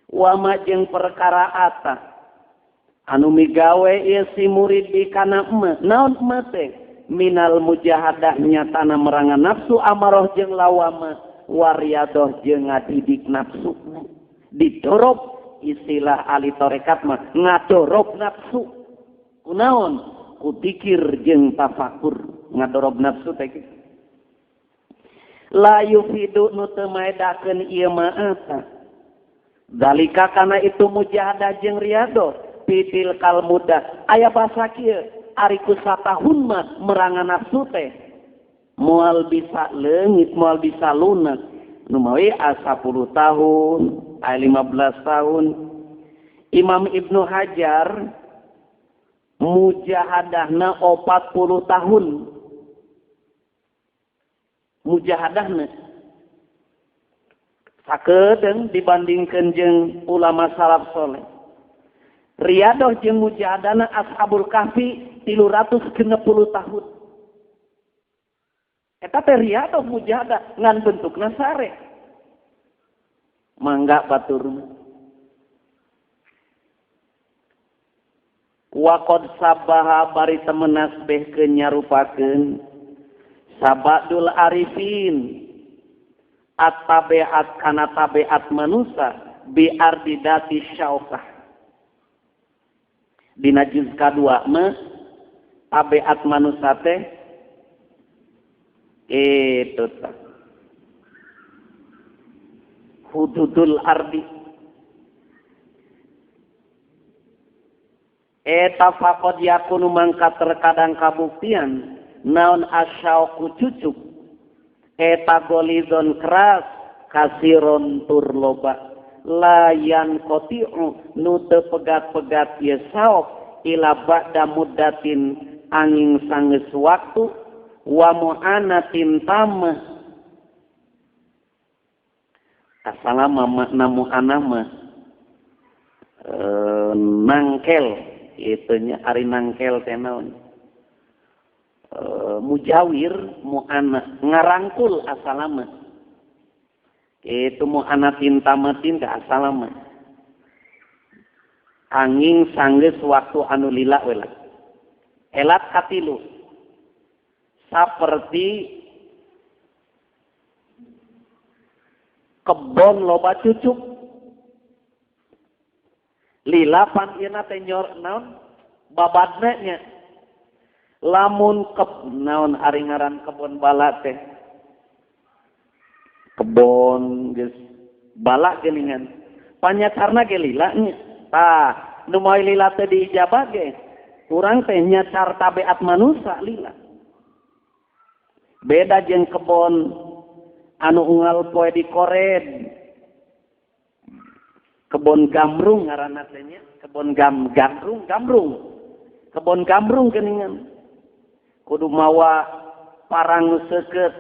Wama jeung perkara ata anu migawe ieu si murid di kana emak. Naon emak teh? Minal mujahadah nyatana merangan nafsu amaroh jeung lawama wariadoh jeung ngadidik nafsu. Didorop istilah ahli tarekat mah ngadorop nafsu. Kunaon? ku dzikir jeung tafakur ngadorob nafsu teh kitu. La yufidu nu teu maedakeun ieu ma'ata. Dalika kana itu mujahadah jeung riadoh pitil kal mudah. Aya basa kieu ari ku satahun mah merangan nafsu teh moal bisa leungit, moal bisa lunak. Nu mawi 10 tahun, 15 tahun. Imam Ibnu Hajar mujahadahna 40 tahun. Mujahadahna sakedeung dibandingkeun jeung ulama salaf soleh. Riadoh jeung mujahadahna Ashabul Kahfi 360 tahun. Eta teh riadoh mujahadah ngan bentukna sare. Mangga batur. Wa qad sabaha bari temenas behkeun nyarupakeun sabadul arifin at-tabiat kana tabiat manusa bi ardidati syaukah. Dina juz kadua mah tabiat manusa teh itu tah hududul ardi. Eta faqad yakunu mangka terkadang kabuktian naon asyauku cucuk eta golizon keras kasiron tur loba layan kotiu nu teu pegat-pegat ye saok ila ba'da muddatin angin sanggeus waktu wa mu'anatin tamah. Asalama makna mu'anah mah nangkel itunya ari nangkel teh naon mujawir mu'anah ngarangkul asalama itu mu'anatin tamatin ke asalama angin sanggeus waktu anu lila we lah elat katilu saperti kebon loba cucuk lila pan ieu teh nyor naon babadna nya lamun keb naon ari ngaran kebon bala teh kebon geus bala geuningan panyacarna ge lila nya tah nu moal lila teh diijabah ge urang teh nyacar tabiat manusa lila beda jeung kebon anu unggal poe dikored kebon gamrung ngaranna teh nya kebon gamrung gamrung kebon gamrung geuningan kudu mawa parang nu seukeut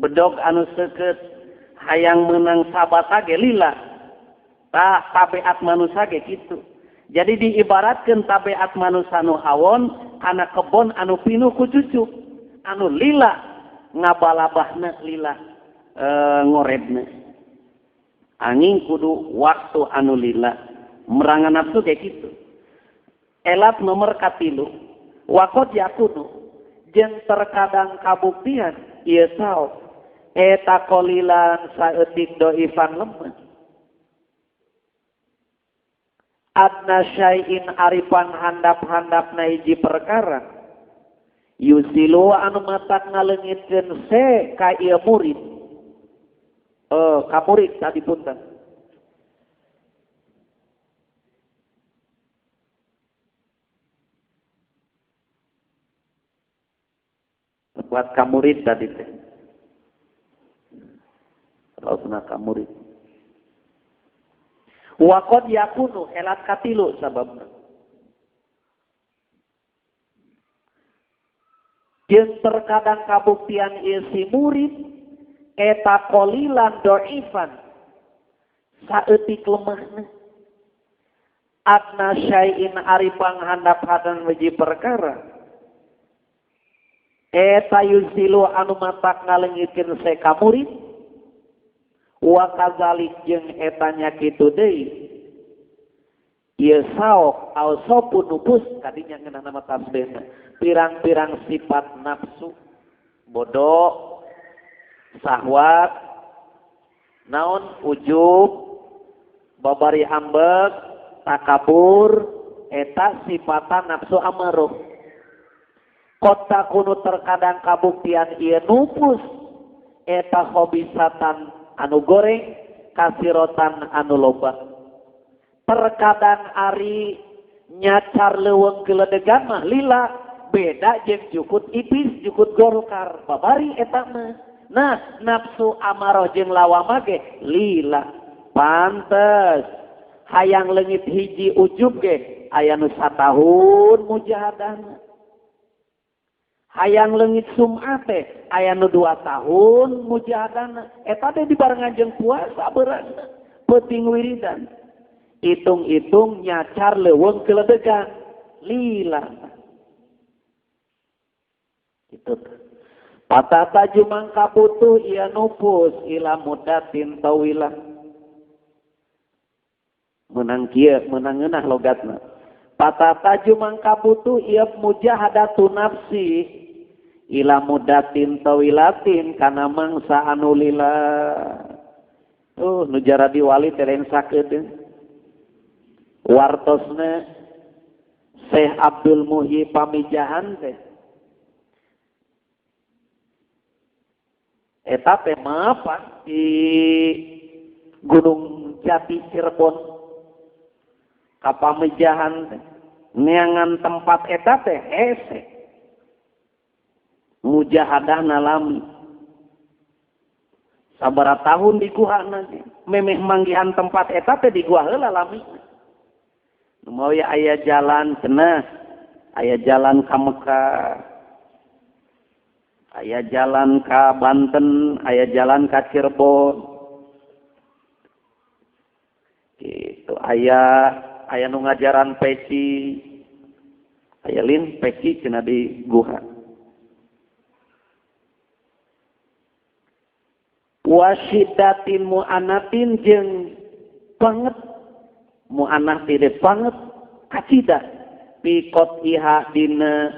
bedog anu seukeut hayang meunang sabata ge lila tah tabiat manusa ge kitu. Jadi diibaratkeun tabiat manusa nu awon kana kebon anu pinuh ku cucuk anu lila ngabalabahna lila ngoredna angin kudu waktu anu lila merangan nafsu kayak gitu. Elat nomor katilu wakot yakunu jeung terkadang kabuktian ieu saok eta qolilan saeutik doifan lemah adna syai'in arifan handap-handapna hiji perkara yusilu anu matak ngaleungitkeun se ka ieu murid ka murid tadi punten buat ka murid tadi teh rausna ka murid wa qad yakunu elat katilu sababna jeung terkadang kabuktian ieu si murid eta qolilan doifan saeutik lemahna adna syai'in ari panghandap-handap hiji perkara eta yusilu anu matak ngaleungitkeun se ka murid wa kadzalik jeung eta nya kitu deui ieu saok au sopu nupus kadinya ngeunah nama tasbihna pirang-pirang sifat nafsu bodoh sahwat naon ujub babari ambek takabur eta sifatan nafsu amaruh. Kota kuno terkadang kabuktian ieu nupus eta khobisatan anu goreng kasirotan anu loba. Terkadang ari nyacar leuweung geledegan mah lila beda jeung jukut ipis jukut gorkar babari eta mah. Nah nafsu amaroh jeung lawamah ge lila pantes hayang leungit hiji ujub ge aya nu satahun mujahadahna. Hayang leungit sum'ah teh aya nu 2 tahun mujahadana eta teh dibarengan jeung puasa beurangna peuting wiridan hitung-hitung nyacar leuweung geledegan lila kitu. Patata jumangka butuh ieu nupus ila mudatin tawilah meunang kieu meunang ngeunah logatna. Patata jumangka butuh ieu mujahadatu nafsi ila mudatin tawilatin kana mangsa anu lila. Nu jaradi wali teh lain sakedeung. Wartosna Syekh Abdul Muhyi Pamijahan teh eta teh mapan di Gunung Jati Cirebon ka Pamijahan teh neangan tempat eta teh hese mujahadah nalami sabaraha tahun di guhana memeh manggihan tempat eta teh di gua heula lami. Mau ya aya jalan cenah aya jalan ka Mekah aya jalan ka Banten aya jalan ka Cirebon gitu aya aya nu ngajaran peci aya lin peci cenah di guha. Wasidatin mu'anatin jeung banget mu'anah teh banget kacida pikot iha dina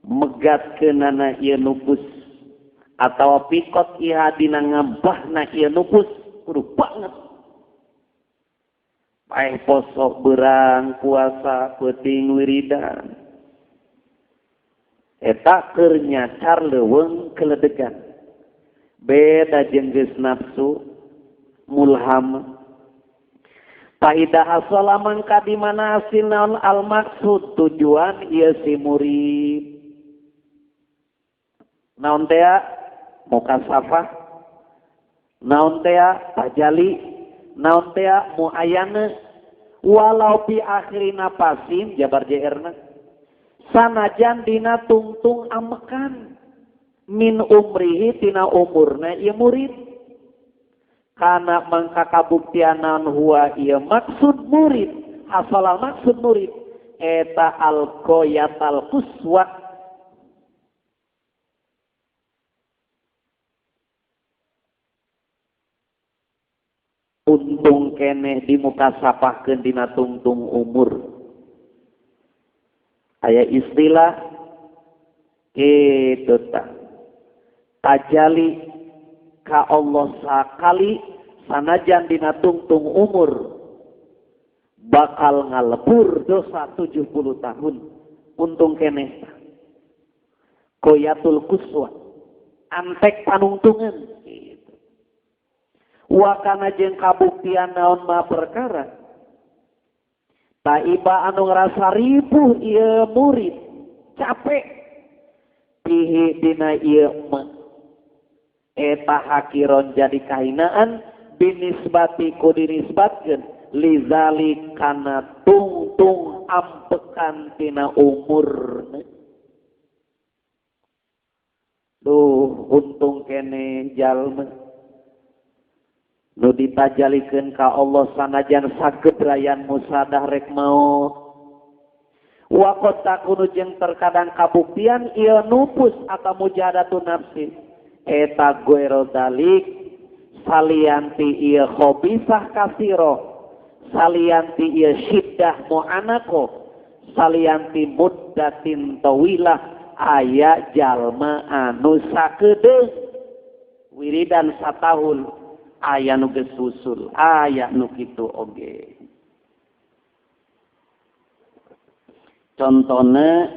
megatkeunana ieu nupus atawa pikot iha dina ngabahna ieu nupus kudu banget paeh poso beurang puasa peuting wiridan eta keur nyacar leuweung keledegan. Beda jeung geus nafsu mulham. Faida hasala mangka di mana hasil naon al maksud tujuan ieu si murid. Naon teh mukasafah, naon teh tajali, naon teh muayana walau bi akhiri napasin jabar JR-na. Sanajan dina tungtung amekan min umrihi tina umurna ieu murid kana mangka kabuktianan huwa ieu maksud murid hasala maksud murid eta al qoyatal quswa untung keneh di muka sapahkeun dina tungtung umur. Aya istilah kitu tah tajali ka Allah sakali sanajan dina tungtung umur bakal ngalebur dosa 70 tahun untung keneh koyatul kuswa antek panungtungan gitu. Wakana jeung kabuktian naon ma perkara taiba anu ngrasa ripuh ieu murid capek pihi dina ieu mah eta hakiron jadi kahinaan binisbati ku dinisbatkeun lizali kana tungtung ampekan tina umurna. Duh untung kene jalma nu ditajalikeun ka Allah sanajan sagebrayan musadah rek maot. Wa qad takunu jeung terkadang kabuktian ieu nupus atau mujahadatun nafsi eta goero dalik salianti ieu khobisah kasiro salianti ieu syiddah mu'anako salianti muddatin tawilah aya jalma anu sakedeung wiridan satahun aya nu geus usul aya nu kitu oge. Contona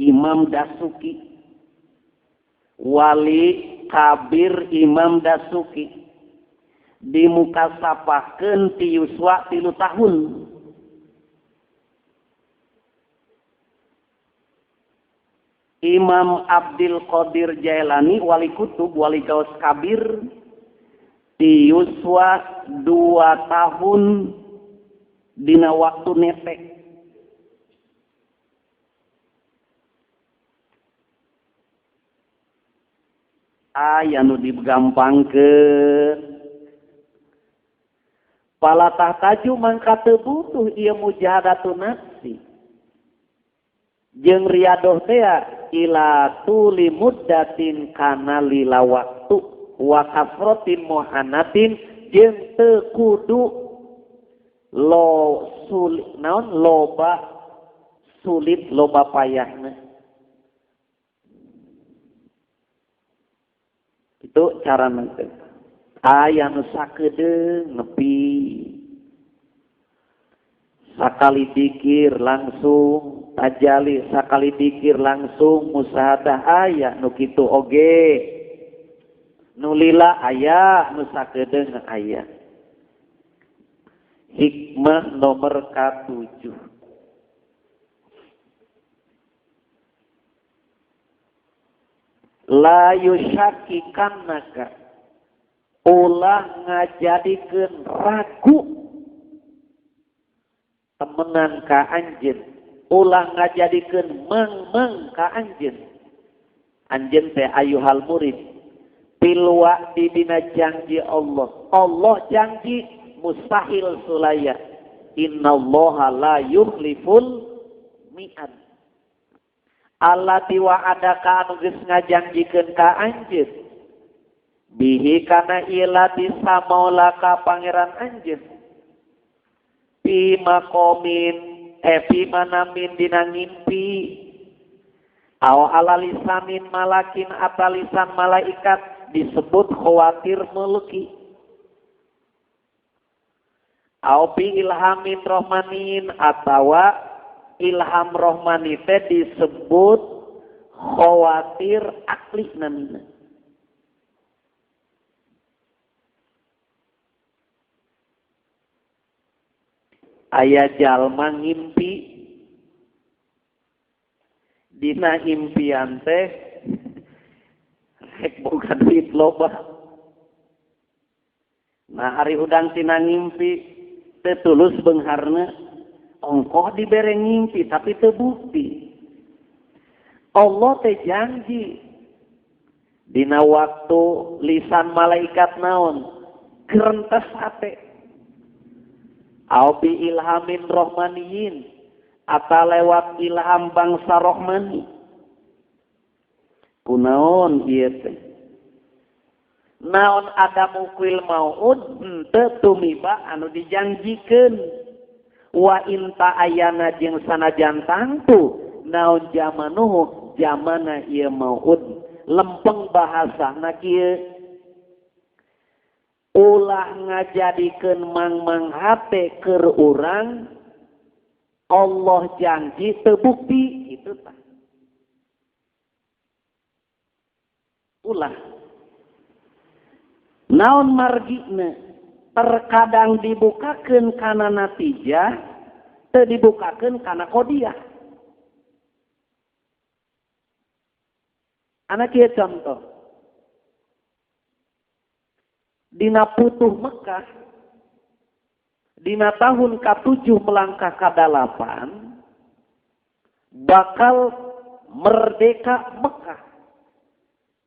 Imam Dasuki, Wali Kabir Imam Dasuki dimukasapahkeun ti yuswa 3 tahun. Imam Abdul Qadir Jailani Wali Kutub Wali Gaus Kabir ti yuswa 2 tahun dina waktu netek. Aya nu digampangkeun. Palatah taju mangka teu butuh ieu mujahadatun nafsi. Jeung riadoh teh ila tuli muddatin kana lila waktu wa kasratin muhanatin jeung teu kudu lo sulit naon loba sulit loba payahna. Itu cara nanti. Aya nu sakedeung nepi sakali dikir langsung tajali, sakali dikir langsung musahadah, aya nu kitu oge. Nu lila aya, nu sakedeung aya. Hikmah nomor ke-7. La yusyakikannaka, ulah ngajadikeun ragu temenan ka anjeun, ulah ngajadikeun meng-meng ka anjeun. Anjeun teh ayuhal murid pilwa di dina janji Allah. Allah janji mustahil sulaya. Innallaha la yukhliful mi'ad. Allah tiwa'adaka anu geus ngajanjikeun ka anjeun bihi kana ila disamaula ka pangeran anjeun pi maqamin fi manamin dina ngimpi aw ala lisanin malakin atalisan malaikat disebut khawatir mulki aw bi ilhamin rohmanin atawa ilham rohmani teh disebut khawatir akli namina. Aya jalma ngimpi dina impian teh rek boga duit loba. Nah hari hudang tina ngimpi teu tulus beungharna, ongkoh dibere ngimpi tapi teu bukti. Allah teh janji dina waktu lisan malaikat naon gerentes hate au bi ilhamin rohmaniyin atau lewat ilham bangsa rohmani. Kunaon ieu teh naon ada mukuil maud henteu tumiba anu dijanjikeun wa inta ayana jeung sanajan tangtu naon jamanuhu jamana ieu maud. Lempeng bahasana kieu, ulah ngajadikeun mang-mang hate keur urang Allah janji teu bukti itu tah. Ulah naon margina terkadang dibukakeun kana natijah teu dibukakeun kana qodiah. Anak ieu contoh dina putuh Mekah dina tahun ke-7 melangkah ke-8 bakal merdeka Mekah.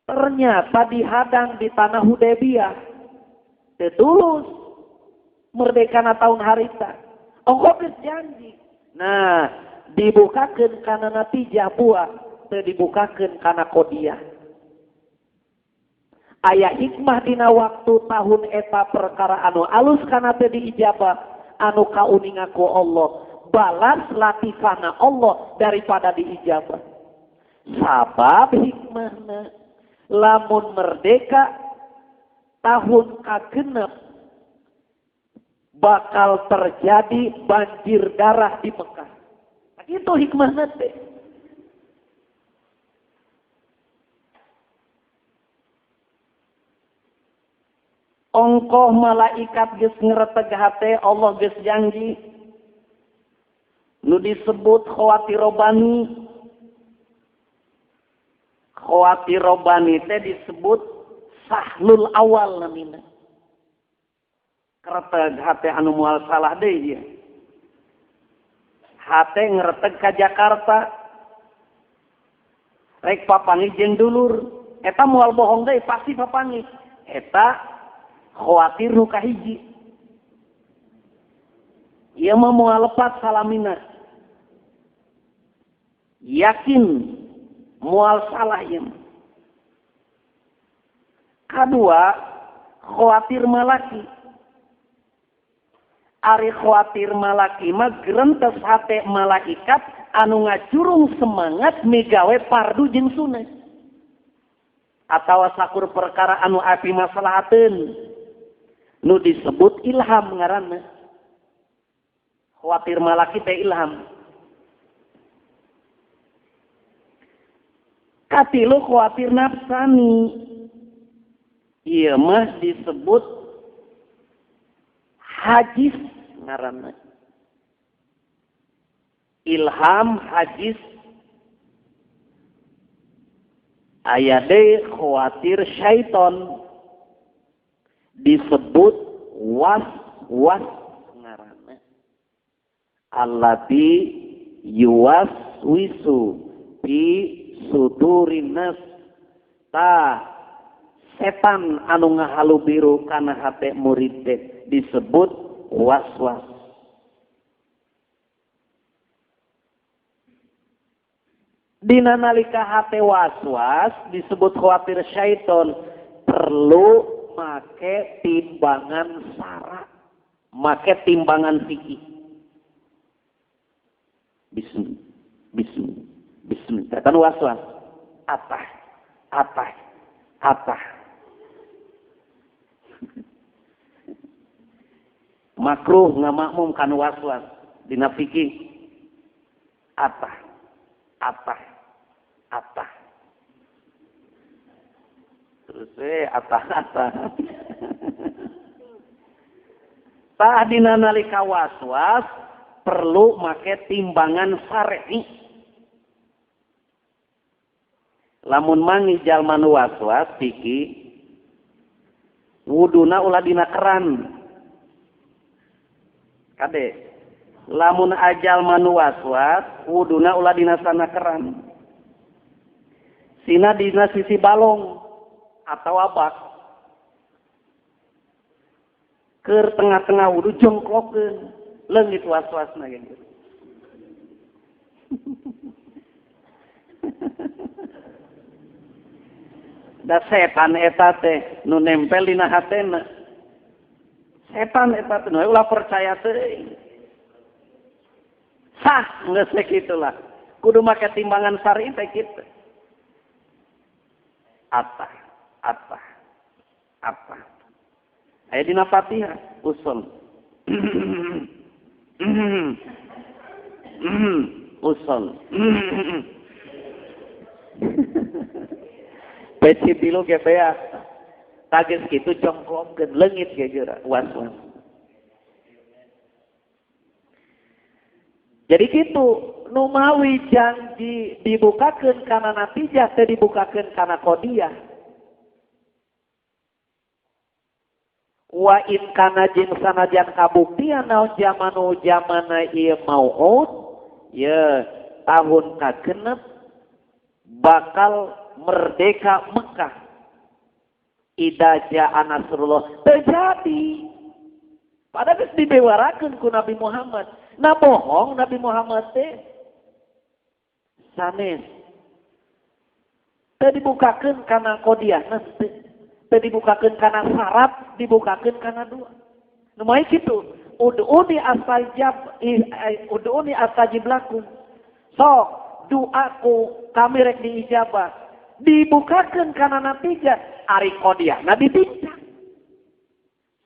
Ternyata dihadang di tanah Hudaybiyah. Teu tulus merdekana tahun harita. Ongkoh geus janji. Nah, dibukakeun kana natijah buah, teu dibukakeun kana qodiah. Aya hikmah dina waktu tahun eta perkara anu alus kana teu diijabah anu kauninga ku Allah, balas latifana Allah daripada diijabah. Sabab hikmahna lamun merdeka tahun kagenep bakal terjadi banjir darah di Mekah. Itu hikmahna teh. Ongkoh malaikat geus ngreteg hate Allah geus janji. Nu disebut khawatir robani. Khawatir robani teh disebut sahlul awal namina. Kreteg hate anu moal salah deui ieu. Hate ngreteg ka Jakarta. Rek papanggih jeung dulur, eta moal bohong deui pasti papanggih. Eta khawatir nu kahiji. Ieu mah moal lepat salamina. Yakin moal salah ieu. Kadua khawatir malaki. Ari khawatir malaki mah gerentes hate malaikat anu ngacurung semangat migawe pardu jeung sunah. Atawa sakur perkara anu api maslahateun. Nu disebut ilham ngaranna. Khawatir malaki teh ilham. Katilu khawatir nafsani. Ieu mah disebut hajis ngaranna. Ilham hajis. Aya deui khawatir syaiton. Disebut was-was ngaranna. Allati yuwaswisu fi sudurin nas. Ta setan anu ngahalu biru kana hate murid teh disebut was-was. Dina nalika hate was-was disebut khawatir syaiton, perlu make timbangan sara, make timbangan fikih. Bismi, bismi, bismi. Kan was-was. Apa? Apa? Apa? Makruh ngamakmum kan was-was dina fikih. Apa? Apa? Apa? Terus apa apa. Tah dina nalika was-was perlu make timbangan syar'i. Lamun mangi jalma nu was-was fikih wuduna ulah dina keran. Kade lamun ajal manu was-was wuduna ulah dina sana keran. Sina dina sisi balong atau abak. Keur tengah-tengah wudu jongklokeun, leungit was-wasna gitu. Da setan eta teh nu nempel dina hatena. Setan eta teh nu ulah percaya teuing. Sah geus kitu lah. Kudu make timbangan syar'i teh kitu. Apa? Apa? Apa? Aya dina Fatihah usul. Usul. Peci tilu ge beak. Tages kitu jongklongkeun leungit ge geura was-was. Jadi kitu nu mawi janji dibukakeun kana natijah teh dibukakeun kana qodiyah. Wa in kana jeung sanajan kabuktian naon jamanu jamana ieu mau'ud ye tahun kagenep bakal merdeka Mekah. Ida ja'a nasrullah terjadi. Padahal geus dibewarakeun ku Nabi Muhammad. Nah bohong Nabi Muhammad teh sanes. Teu dibukakeun kana qodiyahna teu. Teu dibukakeun kana syarat, dibukakeun kana doa. Nu moal kitu, ud'uni astajab, ud'uni astajib lakum. Sok doaku kami rek diijabah. Dibukakeun kana natijah, ari qodiyahna ditincak.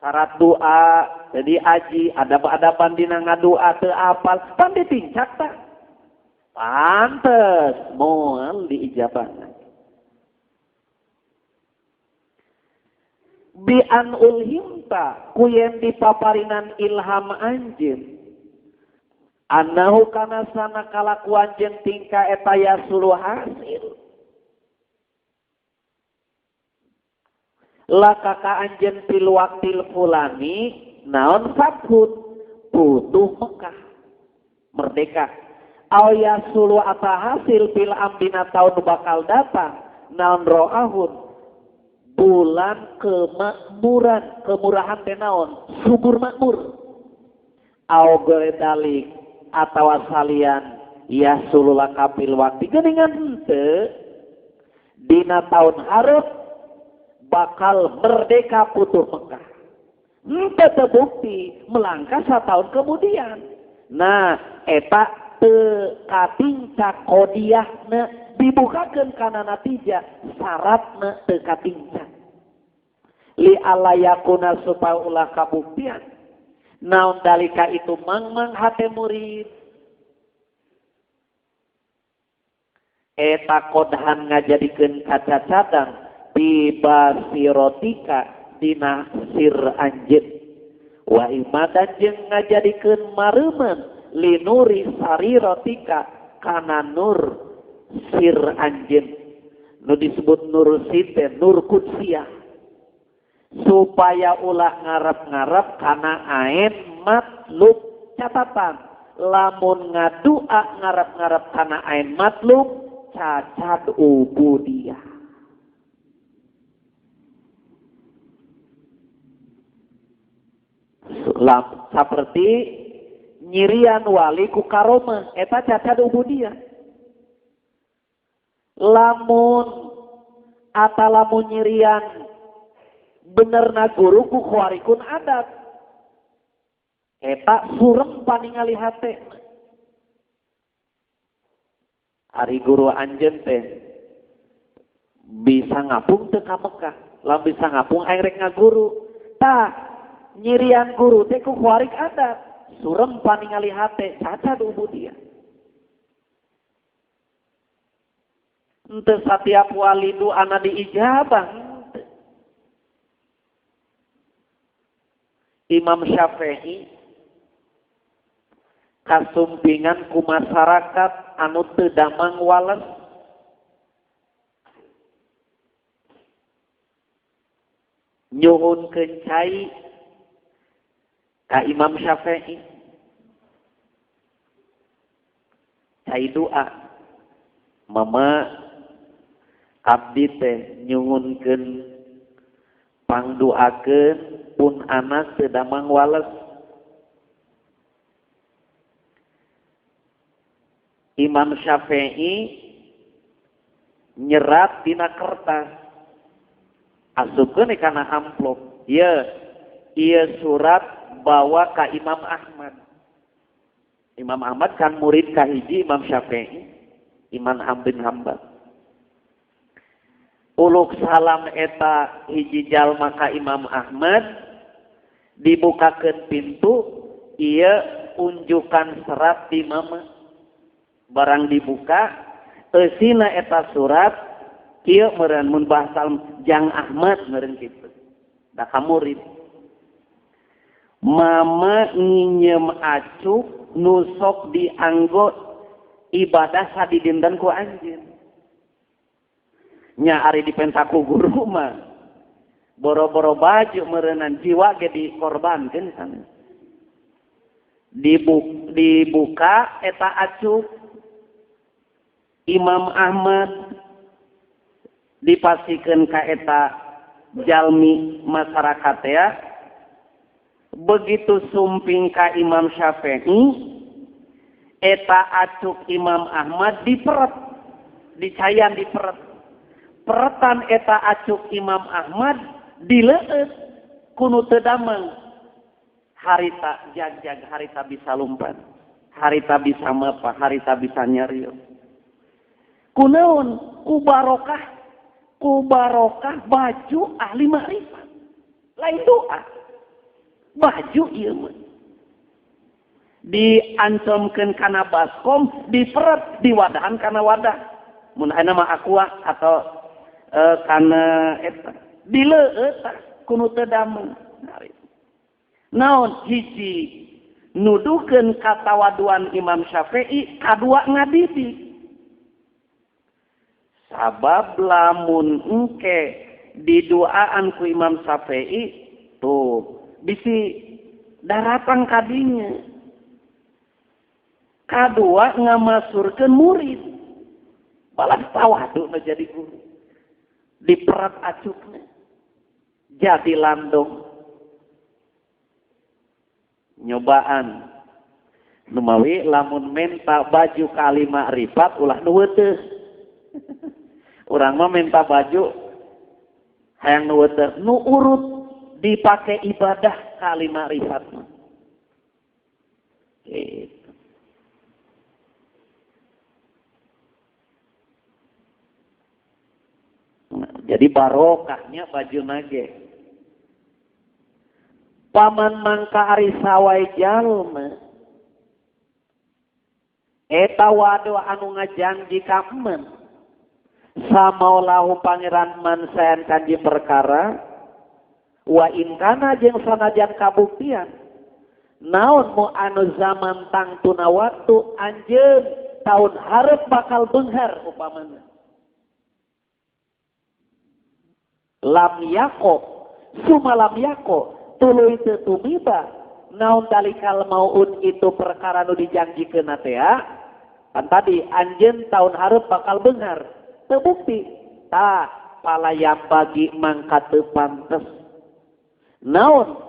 Syarat doa jadi aji adab-adaban dina ngadoa teu apal pan ditincak tah. Pantes moal diijabahna. Bi an ulhimta ku yen dipaparinan ilham anjeun. Annahu kana sana kalakuan jeung tingkah eta yasulu hasil. Laka ka anjeun fil waqtil fulani naon fathut putuh Mekah merdeka. Aw yasulu ata hasil fil amdina taun bakal datang naon ro'ahun bulan kemakmuran, kemurahan teh naon subur makmur. Aw goredalik atawa salian yasulu laka fil waqti geuningan henteu dina taun hareup bakal merdeka putuh Mekah. Henteu terbukti melangkah setahun kemudian. Nah, eta teu katingcak kodiahna dibukakeun kana natijah syaratna teu katingcak. Li alla yakuna supaya ulah kabuktian. Naon dalika itu mangmang hate murid. Eta kodhan ngajadikeun kacacadang bibasirotika dina sir anjeun. Wa imadan jeung ngajadikeun mareumeun linuri sarirotika kana nur sir anjeun. Nu disebut nur site, nur kudsiyah. Supaya ulah ngarep-ngarep kana ain matlub. Catatan lamun ngadua ngarep-ngarep kana ain matlub cacat ubudiyah. Seperti nyirian wali ku karomah eta cacat ubudiyah. Lamun atalamun nyirian benerna guru ku khawarikun adat eta surem paningali hate. Ari guru anjeun teh bisa ngapung teu ka Mekah, lamun bisa ngapung aing rek ngaguru. Tah nyirian guru teh ku khawarik adat surem paningali hate cacat ubudiyah. Henteu satiap wali doana diijabah. Imam Syafi'i kasumpingan ku masyarakat anu teu damang wales. Nyuhunkeun cai ka Imam Syafi'i. Cai doa. Mama abdi teh nyuhunkeun pangdoakeun pun anak teu damang wales. Imam Syafi'i nyerat dina kertas asupkeun kana amplop. Ieu ieu surat bawa ka Imam Ahmad. Imam Ahmad kan murid kahiji Imam Syafi'i, Imam Ahmad bin Hanbal. Uluk salam eta hiji jalma ka Imam Ahmad, dibukakeun pintu, ieu unjukan serat di mama. Barang dibuka, eusina eta surat kieu meureun mun bahasa Jang Ahmad meureun kitu. Da ka murid. Mama nginyeum acuk nu sok dianggo ibadah sadidinten ku anjeun. Nya ari dipenta ku guru mah boro-boro baju meureunan jiwa ge dikorbankeun sana. Dibuka eta acuk Imam Ahmad dipasikeun ka eta jalmi masyarakat ya. Begitu sumping ka Imam Syafi'i eta acuk Imam Ahmad diperet, dicayan diperet. Peretan eta acuk Imam Ahmad dileueut kunu teu damang. Harita jag-jag, harita bisa lumpat, harita bisa mapah, harita bisa nyarios. Kunaon? Ku barokah baju ahli makrifat. Lain doa. Baju ieu mah. Diancomkeun kana baskom, diperet, diwadahan kana wadah. Mun ayeuna mah aqua atau kana eta dileueut. Kunu teu damang. Naon hiji nuduhkeun katawaduan Imam Syafi'i, kadua ngadidik. Sabab lamun engke diduaan ku Imam Syafi'i tuh bisi daratang kadinya. Kadua ngamasurkeun murid. Balas tawadu nu jadi guru. Diperat acukna. Jadi landong. Nyobaan. Numawi lamun menta baju kali makrifat ulah nu weteuh. Urang mah menta baju hayang nu weteuh, nu urut dipake ibadah kali makrifat mah. Gitu. Nah, jadi barokahnya baju nage. Paman mangka ari sawai jalma eta wado anu ngajanji ka men samaulahu pangeran man sayan kanji perkara wa in kana jeung sanajan kabuktian naon mu anu zaman tangtuna waktu anjeun taun hareup bakal beunghar upamana lam yako sumalam yako tuluy teu tumiba naon dalikal maun itu perkara nu dijanjikeun teh kan tadi anjeun taun hareup bakal beunghar teu bukti tah palayam bagi mangka teu pantes naon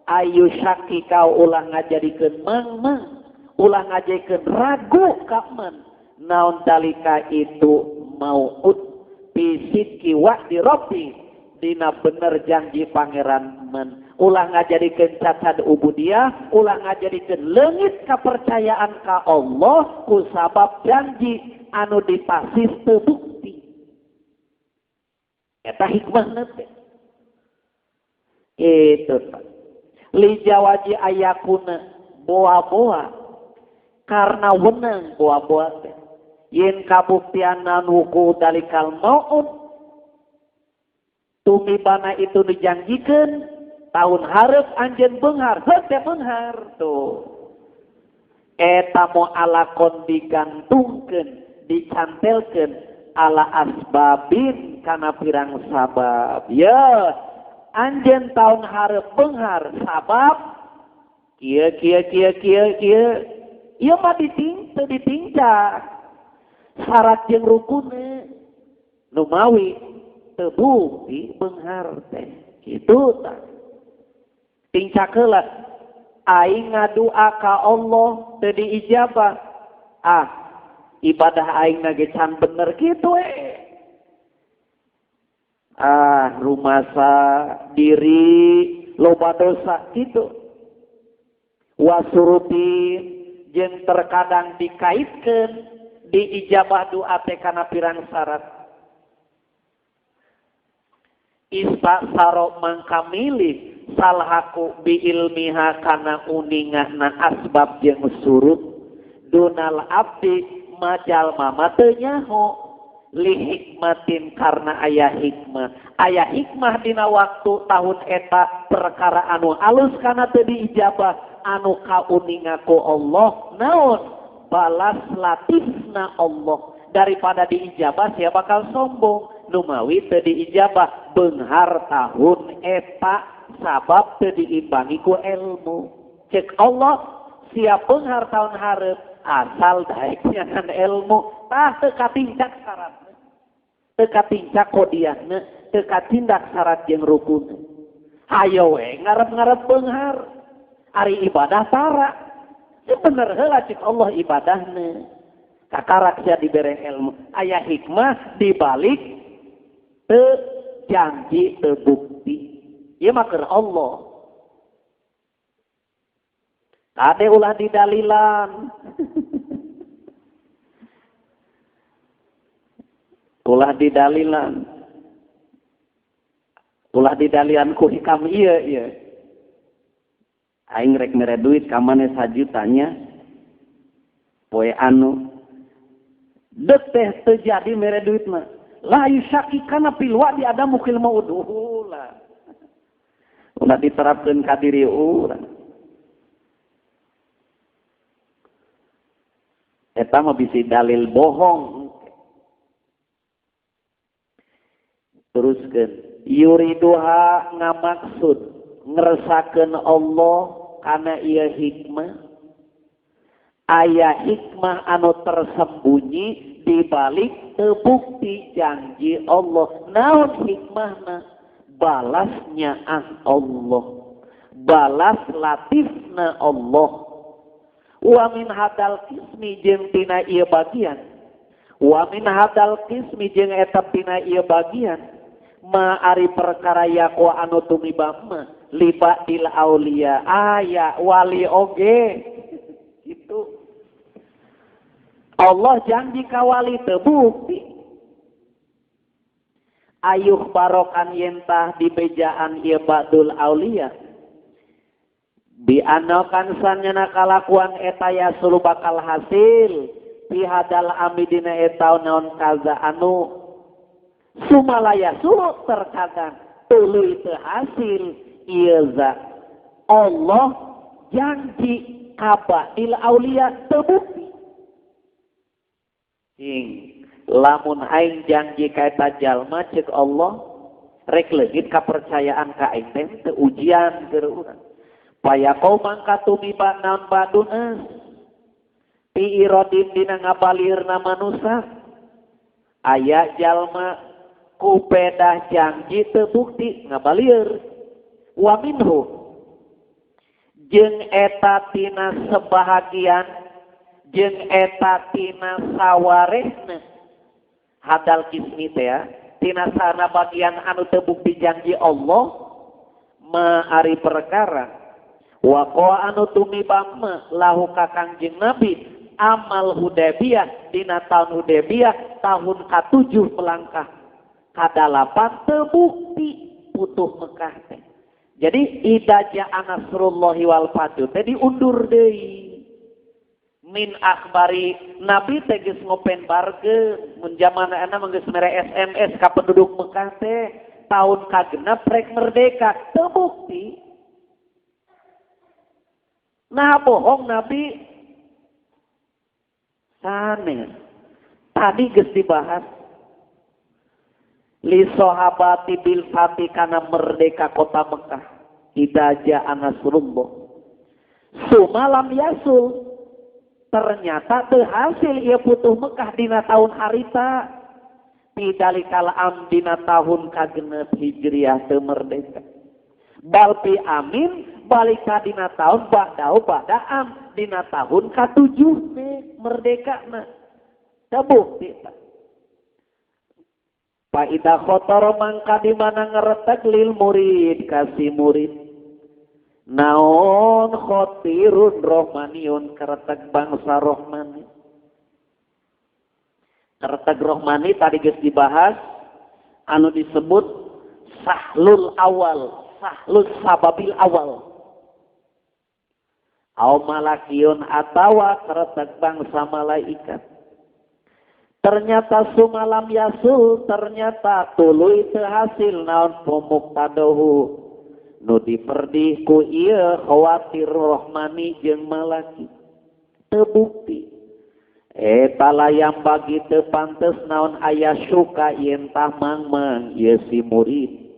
ayu syaki kau ulah ngajadikeun mangmang ulah ngajadikeun ragu ka men naon dalika itu mauud bi sidqi wa'di rabbi dina bener janji pangeran men ulah ngajadikeun cacad ubudiyah, ulah ngajadikeun leungit kepercayaan ka Allah ku sabab janji anu dipasis teu bukti. Eta hikmahna teh. Itu li jawaji ayakuna boa-boa karena wenang boa-boa teh. Yen kabuktian wuku dalikal maut tumibana itu dijanjikeun tahun hareup anjeun beunghar, heuh beunghar tuh. Eta mo alakon digantungkeun, dicantelkeun ala asbabin kana pirang sabab. Ya, anjeun tahun hareup beunghar sabab kieu kieu kieu kieu kieu. Ieu mah teu ditincak. Syarat jeung rukune nu mawi teu bukti beunghar teh. Kitu tah. Tincak heula aing ngadua ka Allah teu diijabah. Ah, ibadah aing na ge can bener kitu we. Ah, rumasa diri loba dosa kitu. Wasuruti jeung terkadang dikaitkeun diijabah doa teh kana pirang syarat. Istasaro mangka milih salhaku bi ilmiha kana uningahna asbab jeung surut dunal abdi majal mama teu nyaho li hikmatin karena aya hikmah. Aya hikmah dina waktu tahun eta perkara anu alus kana teu diijabah anu kauninga ku Allah naon balas latifna Allah daripada diijabah sia bakal sombong numawi teu diijabah beunghar tahun eta sabab teu diimbangi ku ilmu. Cek Allah siap beunghar tahun hareup asal daek nyanan ilmu tah teu katincak syaratna teu katincak kodiahna teu katindak syarat jeung rukunna. Hayo we ngarep-ngarep beunghar ari ibadah tara bener heula cek Allah ibadahna kakarak sia dibere ilmu aya hikmah dibalik teu janji teu bukti. Ieu mah keur Allah. Kade ulah didalilan. Ulah didalilan. Ulah didalian ku hikam ieu ieu. Aing rek mere duit ka maneh sajutanya. Poe anu deuk teh teu jadi mere duit mah. La yusaki kana fil wa'di adamu khil mauduh lah. Ulah diterapkeun ka diri urang. Eta mah bisi dalil bohong. Teruskeun yuriduha ngamaksud ngeresakeun Allah kana ieu hikmah. Aya hikmah anu tersembunyi di balik tebukti janji Allah. Naon hikmahna? Balasnya ah Allah, balas latifna Allah. Wa min hadal kismi jeung tina ieu bagian, wa min hadal kismi jeung eta tina ieu bagian, ma ari perkara yaqwa anu tumiba ma libadil aulia aya wali oge itu. Allah janji ka wali teu bukti. Ayuh barokan yentah di bejaan ieu ba'dul aulia bi anokan sanyana kalakuan eta yasulu bakal hasil pihadal amidina eta naon kaza anu sumalaya sulu terkadang tuluy teu hasil ieu za Allah janji ka ba'dil aulia teu bukti. Cing lamun aing janji ka eta jalma ceuk Allah rek leungit kapercayaan ka aing teh teu ujian keur urang. Payaqau mangka tumiba naon badunas pi irodin dina ngabalirna manusa aya jalma ku pedah janji teu bukti ngabalir. Wa minhu jeung eta tina sebahagian jeung eta tina sawarehna hadal kismi teh ya, tina sana bagian anu teu bukti janji Allah ma ari perkara waqo anu tumiba ma lahu ka Kangjeng Nabi amal Hudaybiyah dina tahun Hudaybiyah tahun ka-7 melangkah ka-8 teu bukti putuh Mekah teh. Jadi idza jaa nasrullahi wal fathu teh diundur deui. Min akhbari Nabi teh geus ngopen barkeun mun jaman ayeuna mah geus mere SMS ka penduduk Mekah teh tahun kagenep rek merdeka teu bukti. Nah bohong Nabi sanes. Tadi geus dibahas li sahabati bil fati kana merdeka kota Mekah idza jaa nasrullah sumalam yasul ternyata teu hasil ieu putuh Mekah dina tahun harita pidalikal am dina tahun kagenep hijriah teu merdeka bal pi amin balik ka dina tahun ba'dau ba'da am dina tahun ka-7 merdeka na teu bukti. Fa idza khatara mangka di mana ngeretek lil murid kasih murid naon khotirun rohmaniun keretek bangsa rohmani. Keretek rohmani tadi geus dibahas anu disebut sahlul awal, sahlul sababil awal. Au malakiun atawa keretek bangsa malaikat. Ternyata sumalam yasul ternyata tuluy teu hasil naon pumuktadohu nu diperdih ku ieu khawatir rohmani jeung malaki teu bukti. Eta layang bagi teu pantes naon aya syuka yen tah mangmang ieu si murid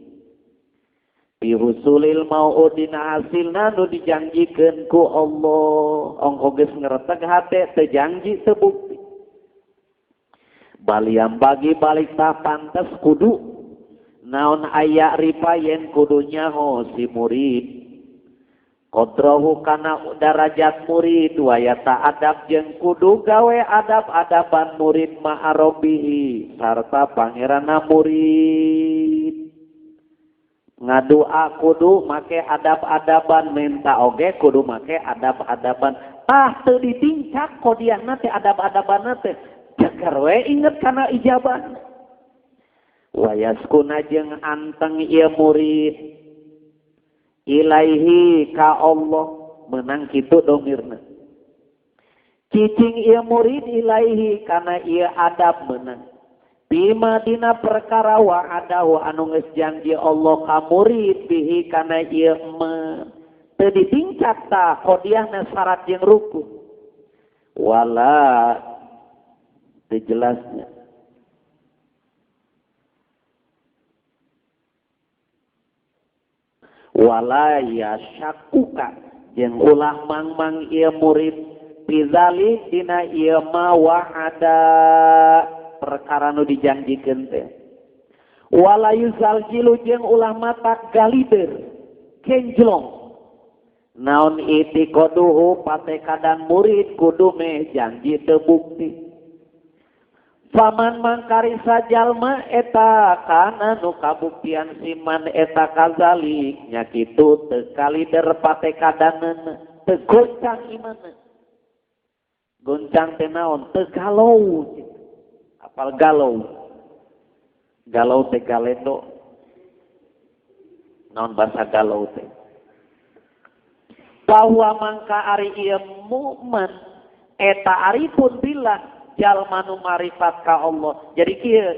bihusulil mau'udina hasilna nu dijanjikeun ku Allah. Ongko geus ngereteg hate teu janji teu bukti. Baliam bagi balik tah pantes kudu naon aya ripa yen kudu nyaho si murid kodrohu kana darajat murid wayata adab jeung kudu gawe adab-adaban murid ma'arobihi sarta pangeranna murid ngadua kudu make adab-adaban minta oge kudu make adab-adaban tah teu ditincak kodiahna teh adab-adabanna teh jagar we inget kana ijabah. Wayaskuna jeung anteng ieu murid ilaihi ka Allah menang kitu domirna. Cicing ieu murid ilaihi kana ieu adab menang. Bima dina perkara wa'adahu anu geus janji Allah ka murid bihi kana ieu mah teu ditingkat tah qodiahna syarat jeung rukun wala teu jelasnya wala yasyakuka jeung ulah mangmang ieu murid bizalik dina ieu ma wa'ada perkara nu dijanjikeun teh wala yuzaljilu jeung ulah mata galider kenjlong naon itikoduhu patekadan murid kudu meh janji teu bukti faman mangkari sajalma eta kana nu kabuktian siman eta kazalik nya kitu teu kalider patekadanna teu goncang imanna goncang teh naon teu galau. Apal galau. Galau teh galendo. Naon bahasa galau teh? Bahwa mangka ari ieu mukmin eta arifun billah jalma nu marifat ka Allah. Jadi kieu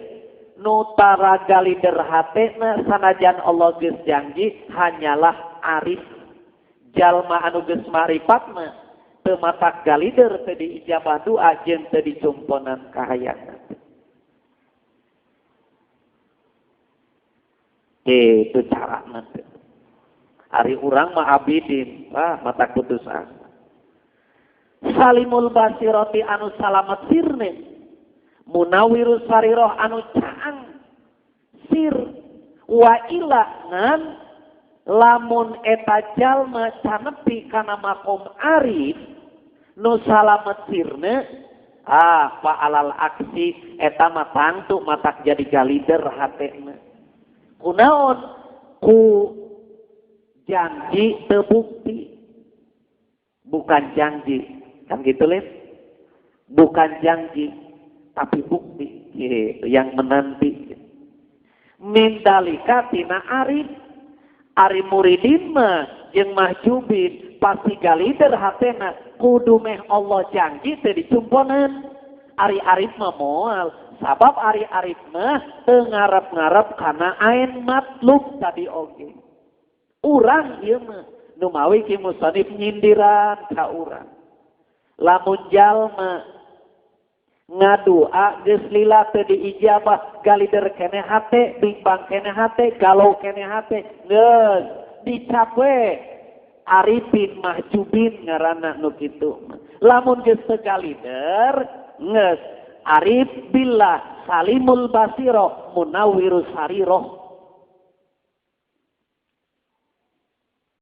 nu tara galider hatena sanajan Allah geus janji hanyalah arif. Jalma anu geus marifat mah teu matak galider teu diijabah doa jeung teu dicumponan kahayang. Itu cara nanti. Ari urang mah abidin, ah mata putus asa. Salimul basiroti anu salamet sirne, munawirus sariroh anu caang sir, wa ila ngan lamun eta jalma canepi kana makom arif nu salamet sirne, ah fa'alal aksi eta mah tangtu matak jadi galider hatena. Kunaon ku janji terbukti, bukan janji kan gitu Lin, bukan janji tapi bukti gitu, yang menanti mindalika tina arif ari muridin mah jeung mahjubin pasti galider hatena kudu meh Allah janji teu dicumponan. Ari arif mah moal sabab ari arif mah teu ngarep-ngarep kana ain matlub tadi oge. Urang ieu mah nu mawi ki musannif nyindiran ka urang. Lamun jalma ngadua geus lila teu diijabah galider keneh hate, bimbang keneh hate, galau keneh hate, geus dicap we arifin mahjubin ngaranna nu kitu mah. Lamun geus teu galider geus arif billah salimul basiroh munawwirus sariroh.